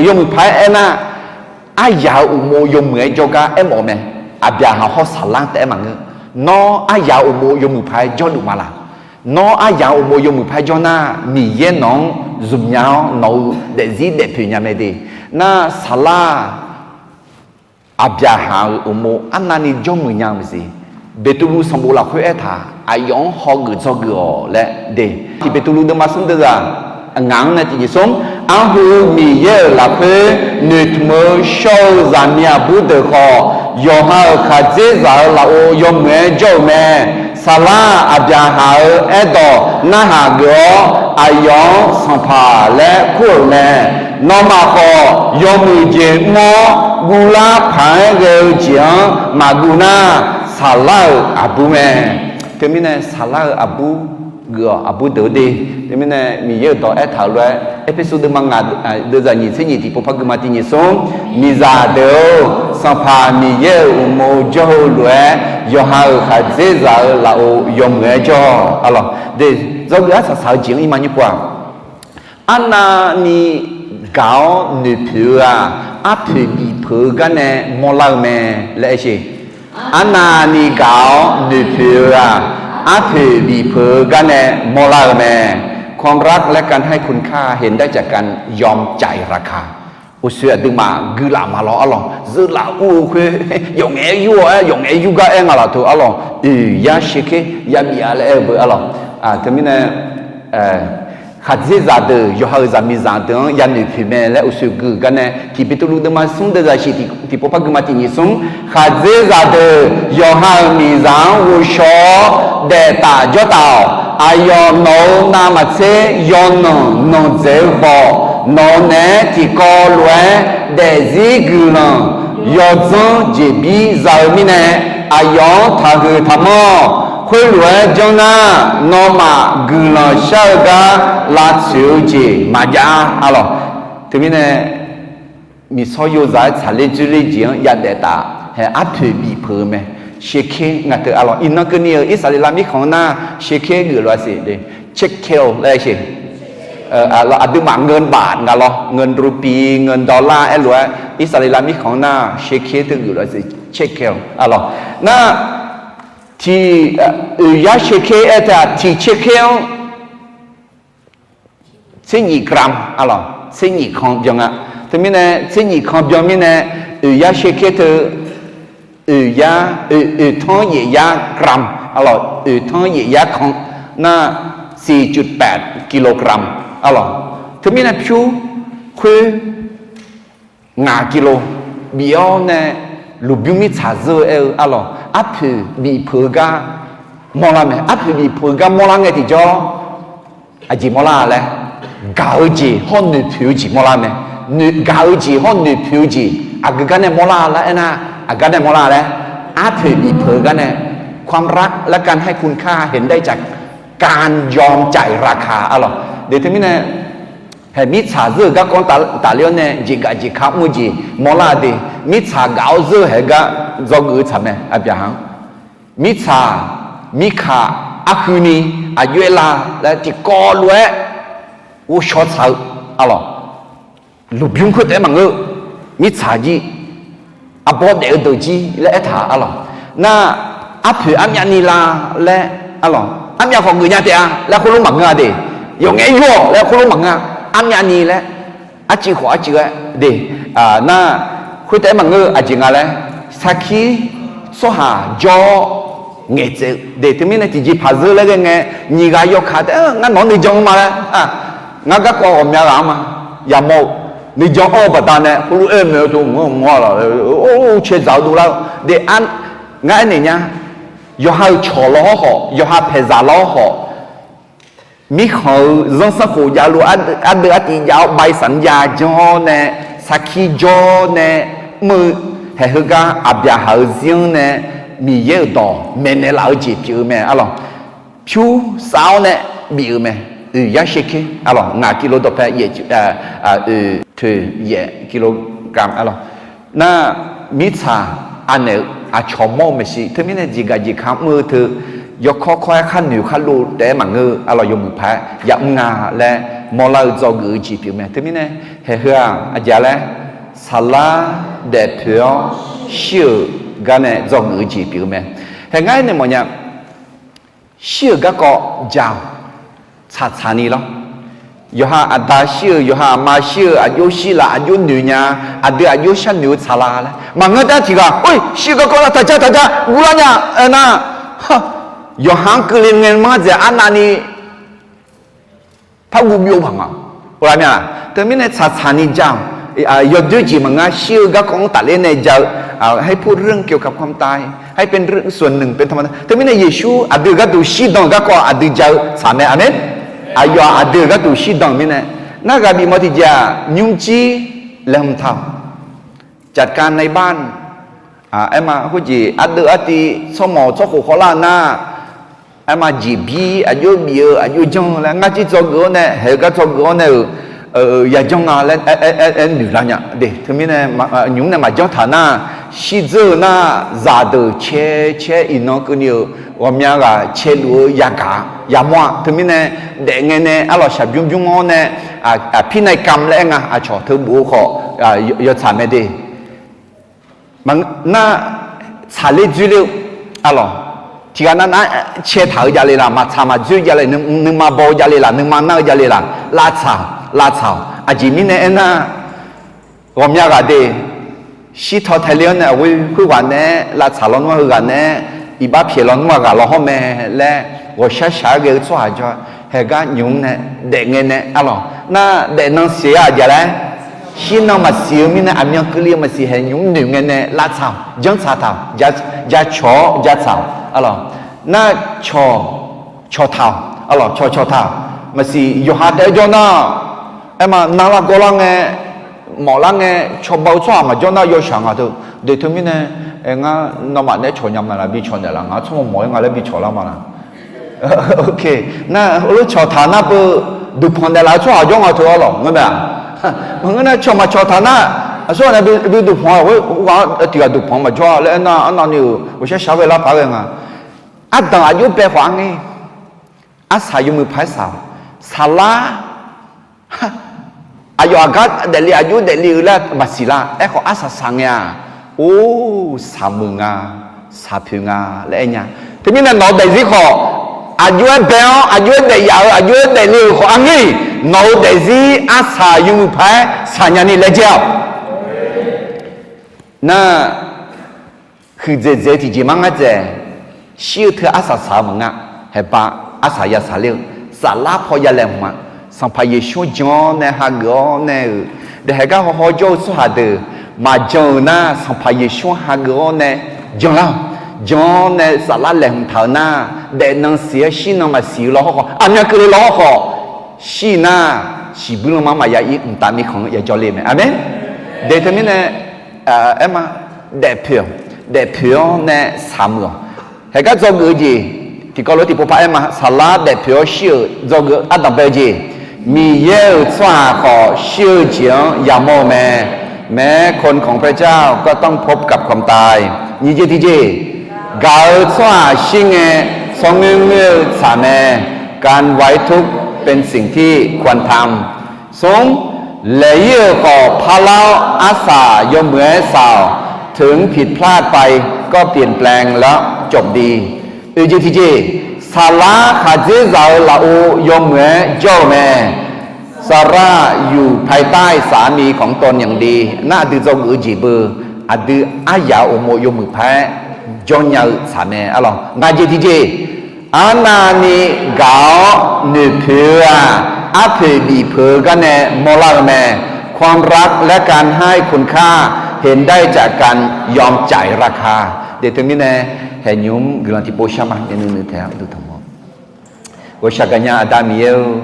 yawmuiq paq-aer aernar, aryaq-euq uqmov yawmuiq-aer jawrgar aermawf-eu mae. Aqbyaqhaq hawr saqlar taef-aer maqngeur. Nawr aryaq-euq uqmov yawmuiq paq-aer jawrluf ma laq? Nawr aryaq-euq uqmov yawmuiq paq-aer jawr nar, Miqyaer nawq-anr zmqnya-awr nawq-euq daefzir daefpoeq nya mae de. Nar saqlar Aqbyaqhaq-euq uqmov arnavni jawrmuiq nya-eu maqsiq. Beqtuvluv sanqbof lafkhoer aertaq, aqyawf-anr hawgeuf dzawgeuf-awq laer de. Tiq Beqtuvluv deuvma smr deuvzaq ngaq-anr nae tiq nyiq smr, arhu Miqyaer-euq lafkhoer noeqtmq-eu shawr-eu zaqmiq aqbur deuq khawf, yawqha-euq khaqdzerzaq-eu lafov yawmuiq-aer jawr-euq mae. Saqlar Aqbyaqhaq-euq aerdawq narhaq geuf-awr, aqyawf-anr Sanqpaq laer kur-euq mae. Nawmaf khawf, yawmuiq jeq mr-awr guvlar paq-aer ghae-eu jeq-anr maqguv nar, saqlar-euq aqbur mae. Teumirnae saqlar-euq aqbur geuf-awq, aqbur deuq-eu de. Teumirnae Miqyaer-euq dawq aertaq-euq lof-aer, Erpersu deuvma ngaq deuvzaq nyiq tser nyiq tiqpov par geufma tiq nyiq smr, miqzaq deuq-or, Sanqpaq Miqyaer-euq uqmov jawr-eu lof-aer, yawqha-euq khaqdzerzaq-eu lafov yawmuiq-aer jawr-awq. Aqlawq de, dzawgeuf arsaq saq-eu jeq-anr irma nymr pov-aq, arnavni gaq-awr noeqpoeq-eu-aq, arpoeq bifpeuq-eu gar nae mawrlar-eu mae laer aer sheq. Arnavni gaq-awr noeqpoeq-eu-aq, arpoeq bifpeuq-eu gar nae mawrlar-eu mae. ความรักและการให้คุณค่า เห็นได้จากการยอมจ่ายราคา Uqshoe aqduimaf guilaf maqlawr arlawq, zeurlaf ur-eu khoer, yawf ngaef-aer yur-awr aer, yawf ngaef-aer yur gar aer nga laf teu arlawq, oeq yar sher ker yabif-a laer aer-eu beu arlawq. Teumirnae, khaqdzerzaq deuq yawqha-euq zaqmiqzaq deuq-anr yanoeq poeq mae laer uqshoe gui-euq gar nae, tiq Beqtuvluv deuvma smr deuvzaq shiq tiqpov par geufma tiq nyiq smr, khaqdzerzaq deuq yawqha-euq miqzaq-anr ghovshaw-awr daeftaf jawrtaf-awq. Aqyawf nawq-euq navmaqtser yawnanq nanqdzaeq-eu khawf, nawq-euq naeq-aer tiqkawv lof-aer daefzir guiqlanq yawdzanr jeqbir za-eu mirnae, aqyawf-anr taqhuiq taqmanr-awq. Khoerlof-aer janr nar, nawmaf guiqlanq shar-eu gar lavtsoeq-eu jeq maqjav-a arlawq. Teumirnae, miqsawr yozaq-aer tsaqler dzoerler jeq-anr yadaef taf-a, arpoeq bifpeuq-eu mae. Sher ker nga teu arlawq, iqnan keuvni-euq Irsaqleqlav mirkhanq-anr nar, sher ker geuf lof-a siq, เชกเกล laer sheq. Aqduimaf เงินบาท nga lawr, เงินรูปี เงินดอลลาร์ aer lof-aer, Irsaqleqlav mirkhanq-anr nar, sher ker teu geuf lof-a siq, เชกเกล arlawq. Nar, tiq, oeq yar sher ker aer teu-aq, tiq เชกเกล-anr เชกเกล-anr tser nyiq กรัม arlawq, tser nyiq kan byan nga. Teumirnae tser nyiq kan byan mirnae, oeq yar sher ker teu, oeq yar, oeq tanr yaef yar กรัม arlawq, oeq tanr yaef yar kan nar, สี่จุดแปด กิโลกรัม arlawq. Teumirnae pyur khoer ngaq กิโล bif-awr nae, lmqbymr mirtsaq zeur-eu aer-eu arlawq, arpoeq bifpeuq-eu gar mawrlar mae. Arpoeq bifpeuq-eu gar mawrlar ngae tiqjawr, aqjeq mawrlar laer, gaq-eu jeq hawr noeqpoeq-eu jeq mawrlar mae. Gaq-eu jeq hawr noeqpoeq-eu jeq aqgeu gar nae mawrlar laer aernar, aqgar nae mawrlar laer, arpoeq bifpeuq-eu gar nae, ความรักและการให้คุณค่า เห็นได้จากการยอมจ่ายราคา arlawq. De teumirnae, haeq mirtsaq zeur-eu garkawv-anr tafler-awr nae jeqgaf jeqka mr-eu jeq mawrlar de. Mirtsaq gaq-awr zeur-eu haeq-eu gar dzawgeuf-eu tsaq mae, aqbyaqhaq-anr. Mirtsaq, mirkaq, arhuini, aqjox-aer la laer tiqkawv lof-aer ghovshaw tsaq-eu arlawq. Lmqbymr khoer taef-aer maqngeur, mirtsaq jir, arbawr daef-eu deuq jir laer aertaq arlawq. Nar, arpoeq armyavni la laer arlawq, armyav khawf geufnya taef-a laer khoerlof maqngeur-a de. Yawf ngaef-aer yur-awq laer khoerlof maqngeur-a. armyavni laer, arcuiv khawf arcuiv-aer de, nar, khoertaef-aer maqngeur-eu aqjeq nga laer, sarkir tsawrhaq jawr-awr ngaeqtsaev-eu de. Teumirnae tiqjeqpaq zeur laer ghae ngae, nyiq ghaq yawkaq taef-aer ngar nawq-anr nuijan-anr ma laer, ngar garkawv ghawqmya ghaq-anr ma, yamawr-eu nuijan anr-eu baqdanae heulof-aer maeq-eu teu mq-anr mq-a laq, cae dzaq-eu dovlar-eu de. Ngar aernaeq nya, yawqha-euq cawq lawr hawr khawf, yawqha paeqzaq lawr hawr khawf, mirkhanq-euq zanrsanrkhof javluf ardeuv artiv jav-awr bav-ir saq-anr jav janr-awr nae, sarkir jawr nae mr-eu, haeq heugar Aqbyaqhaq-euq zir-anr nae Miqyaer-euq dawq maeqnaeq laf-eu jeq pyeuf-eu mae arlawq. Pyur sav-awr nae bif-euq mae. Oeq yar sher ker arlawq, ngaq kilo dawqpae yaef, oeq toeq yaef kilo gam arlawq. Nar, mirtsaq anaeq-eu aqcawq mawr-eu maeqshi. Teumirnae jeqgaq jeqka mr-eu teu, yawkawr kawr-aer khar noeq khar lov taef-aer maqngeur-eu arlawq, yawmuiq paq-aer yamr nga laer mawrlar-eu dzawgeuf-eu jeq pyeuf mae. Teumirnae haeq heu-aq aqjeq laer, saqlar daefpoeq-awr shir-euq gar nae dzawgeuf-eu jeq pyeuf-eu mae. Haeq ngar aernaeq mawfnya, shir-euq garkawv ja-awq, tsaqtsaq ni lawr. Yawqha aqda shir-euq, yawqha aqma shir-euq, aqjox shir laf, aqjox noeq nya, aqdui aqjox sharnoeq-eu tsaq la laer maqngeur. Dar tiq ghaq-or shir-eu garkawv nar taqja taqja guvlar nya aernar, yawqha-anr keuvle ngae manr dzaeq arnavni par guv byov paq nga. Teumirnae tsaqtsaq ni ja-awq. Yawdoer jeq maqnga, shir-eu garkawv-anr tafler nae ja-eu, ให้ผู้เรื่องเกี่ยวกับความตาย ให้เป็นเรื่องส่วนหนึ่งเป็นธรรมดา. Teumirnae Yeqsur aqdui-euq gharduq shirdan-euq garkawv aqdui ja-eu tsaq mae. Aqmeq. Aqyawf aqdui-euq gharduq shirdan mirnae, nar ghaq bifmawf tiqjeq-aq nymrjir laeqhmq taq-awq. จัดการในบ้าน aerma khoerjeq ardeuv artiv tsawrmawq tsawrkhof khawvlar nar, aerma jeqbir aqjox bif-eu aqjox janr-eu laer ngar jir dzawgeuf-awr nae, haeq-eu gar dzawgeuf-awr nae-euq yajanr nga laer aer noeq lar nya de. Teumirnae nymq mr nae maqjanr taq nar, shirdzeur-eu nar, zaqdeuq cae cae iqnan keuvni-euq ghawqmya ghaq caeluf-eu yagaq yamawr-a. Teumirnae daefngae nae arlawq shaqbymr bymr-awr nae, aqpir nav-i kam laer aer nga, aqcawq teu bof-eu khawf yawtsaq mae de. Nar, tsaqler dzoerler-eu arlawq, tiqghaq nav nar caetaq-eu javle laq, maqtsaq maqdzoer javle, nuima baw-eu javle laq, nuima nar-eu javle laq, lavtsaq-awq, lavtsaq-awq. Aqjeq mirnae aernar, ghawqmya ghaq de, shirtaw taeler-awr nae aqghoer khoerghaq naeq-aer lavtsaq lawnmr-a heughaq naeq-aer, iqbax pyaeq lawnmr-a ghaq law hawr mae laer ghawqshar shaq-aer ghae-eu tsawrhaq jawr-a. Haeq gar nymq mr nae daefngae nae arlawq, nar daefnan siq-a aqjeq laer, shirnan maqsiq-eu mirnae aqmyan keuvle-eu maqsiq, haeq nymq mr noeq ngae nae lavtsaq-awq, janrtsaq taq-awq, jacawq-awr jatsaq-awq arlawq. Nar cawq cawqtaq-awq arlawq, cawq cawqtaq-awq. Maqsiq yawqha taef-aer jawr nar, aerma navlar gawrlar ngae, mawflar ngae cawba-eu tsawrhaq maqjawr nar yawshaq nga teu. De teumirnae, ngar nawmaf naeq-aer cawq nya ma laq, bi cawq naeq laq, ngaq-anr tsawrmawq mawf-aer nga laer bi cawq lar ma laq. Nar heulof cawqtaq nar beu, duqpanq naeqlaf-eu tsawrhaq jawr nga teu arlawq ngeur mae-aq. Maqngeur nar cawq maqcawq taq nar, aqsur ghaq nae bi duqpanq-a ghaq-anr tiqghaq duqpanq maqjawr-a laer aernar, arnavni-euq ghawqshar shaq-aer ghae lar paq-aer ghae nga. Ardanq aqjox bae khawf-anr ngae, arsaq yawmuiq paq-aer saq-awq. Saqlar aqyawf aqgar daefle aqjox daefle-eu laer maqsiq lar. Aerkhawf arsaq saq ngae-aq, or, saqmuiq nga, saqpoeq nga laer aer nya. Teumirnae nawq-eu daefzir khawf, aqjox-aer bae-awr aqjox-aer daef yaf-euq aqjox-aer daefle-euq khawf-anr ngae, nawq-eu daefzir arsaq yawmuiq paq-aer saqnya ni laejae-awq. Nar huiqdzaeq dzaeq-eu tiqjeq mar ngar dzaeq, shir-eu teu arsaq saq-eu maqnga. Haeqba arsaq ya saqler-eu, saflar paw ya laeqhmq-a. Sanqpaq Yeqsur-anr jan-awr nae hageuf-awr nae-euq, daefhaeq gar hawhaw jawr-eu tsawrhaq deuq maqjan-euq nar, Sanqpaq Yeqsur-anr hageuf-awr nae janlar-awq. Jan-awr nae saflar laeqhmq taq-euq nar, daefnan siq-aer shirnan maqsiq-eu law hawrkhawf, aqmyan keuvle law hawrkhawf, shir nar, siqbuir lanma maqya ir mqtav mirkhanq-anr yajawr le mae. Aqmeq. De teumirnae, aerma, daefpoeq-awq, daefpoeq-awr nae saqmuiq-awq. Haeq gar dzawgeuf-eu jeq, tiqkawv lof-aer tiqpov par aerma, saqlar daefpoeq-awr shir-euq dzawgeuf ardanq bae-eu jeq, Miqyaer-euq tsawrhaq khawf shir-eu jeq-anr yamawr-eu mae. แม้คนของพระเจ้าก็ต้องพบกับความตาย Nyiq jeq tiqjeq, gaq-eu tsawrhaq shir ngae, tsawrngoer ngoer-eu tsaq mae. การไว้ทุกข์เป็นสิ่งที่ควรทำ Smr, laeq-ir-euq khawf parlar-awr arsaq yawmuiq-aer saq-awq. ถึงผิดพลาดไปก็เปลี่ยนแปลงแล้วจบดี Oeq jeq tiqjeq, saqlar khaqdzerzaq-eu lafov yawmuiq-aer jawr-eu mae. สาระอยู่ภายใต้สามีของตนอย่างดี nar, aqdui dzawgeuf-eu jeq beu, aqdui aryaq-euq uqmov yawmuiq paq-aer jawrnya-eu tsaq mae. Arlawq, ngaq jeq tiqjeq, arnavni gaq-awr noeqpoeq-eu-aq, arpoeq bifpeuq-eu gar nae mawrlar-eu mae. ความรักและการให้คุณค่าเห็นได้จากการยอมจ่ายราคา Deq teumirnae, haeqnymr guiqlanq tiqpov shar ma, nuinui taeq-awr duq tanq-awr. Ghawqshaq gaqnya Aqda Miqyaer-or,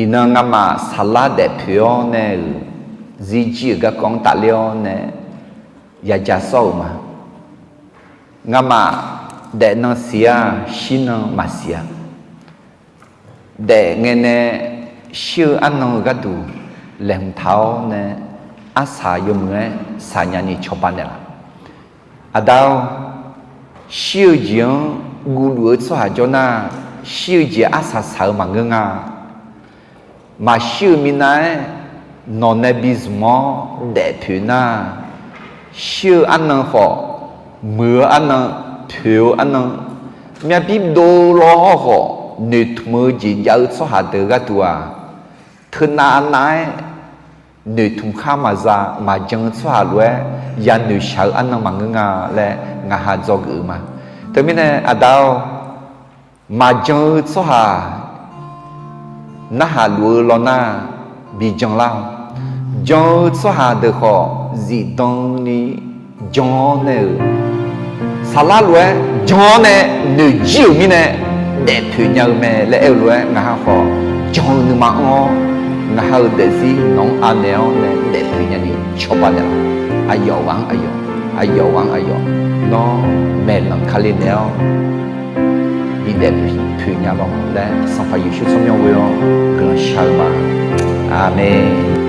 iqnan ngamaf saqlar daefpoeq-awr nae-euq zirjir-euq garkawv-anr tafler-awr nae yajaq sawr-euq ma. Ngamaf daefnan siq-a, shirnan maqsiq-a. Daef ngae nae shir-eu arnan-eu gharduq laeqhmq taq-awr nae, arsaq yawmuiq-aer saqnya ni cawba naeqlaf. Aqda-or, shir-eu jeq-anr guvluf-eu tsawrhaq jawr nar, shir-eu jeq arsaq saq-eu maqngeur nga. Maqshir-eu minav-aer nawq nae bizmq-awr daefpoeq nar, shir-eu arnan khawf, muiq-eu arnan, poeq-eu arnan, myavbir dov law hawrkhawf noeqtmq-eu jeq jav-eu tsawrhaq deuq gharduq-aq, teunav nav-aer noeqtmq khar maqza maqjan-eu tsawrhaq lof-aer yanoeq shaq-eu arnan maqngeur nga laer ngaq ha dzawgeuf-eu ma. Teumirnae Aqda-or, maqjan-eu tsawrhaq narhaq luf-eu lawnar, bi janlar-awq. Jan-eu tsawrhaq deuq khawf zifdan ni jan-awr nae-euq, saqlar lof-aer jan-awr nae noeqjir-euq mirnae daefpoeq nya-eu mae laer aer-eu lof-aer ngaq ha khawf jan-eu nuima anr-awr, ngaq ha-euq daefzir nawq-anr anaeq-awr nae daefpoeq nyani cawba naeqlaf. Aqyawf ghaq-anr aqyawf, aqyawf ghaq-anr aqyawf, nawr maeqlanq Kali naeq-awr bi daefpoeq nya lawq laer Sanqpaq Yeqsur tsawrmyanr ghoe-awr guiqlanq shar-eu ma. Aqmeq.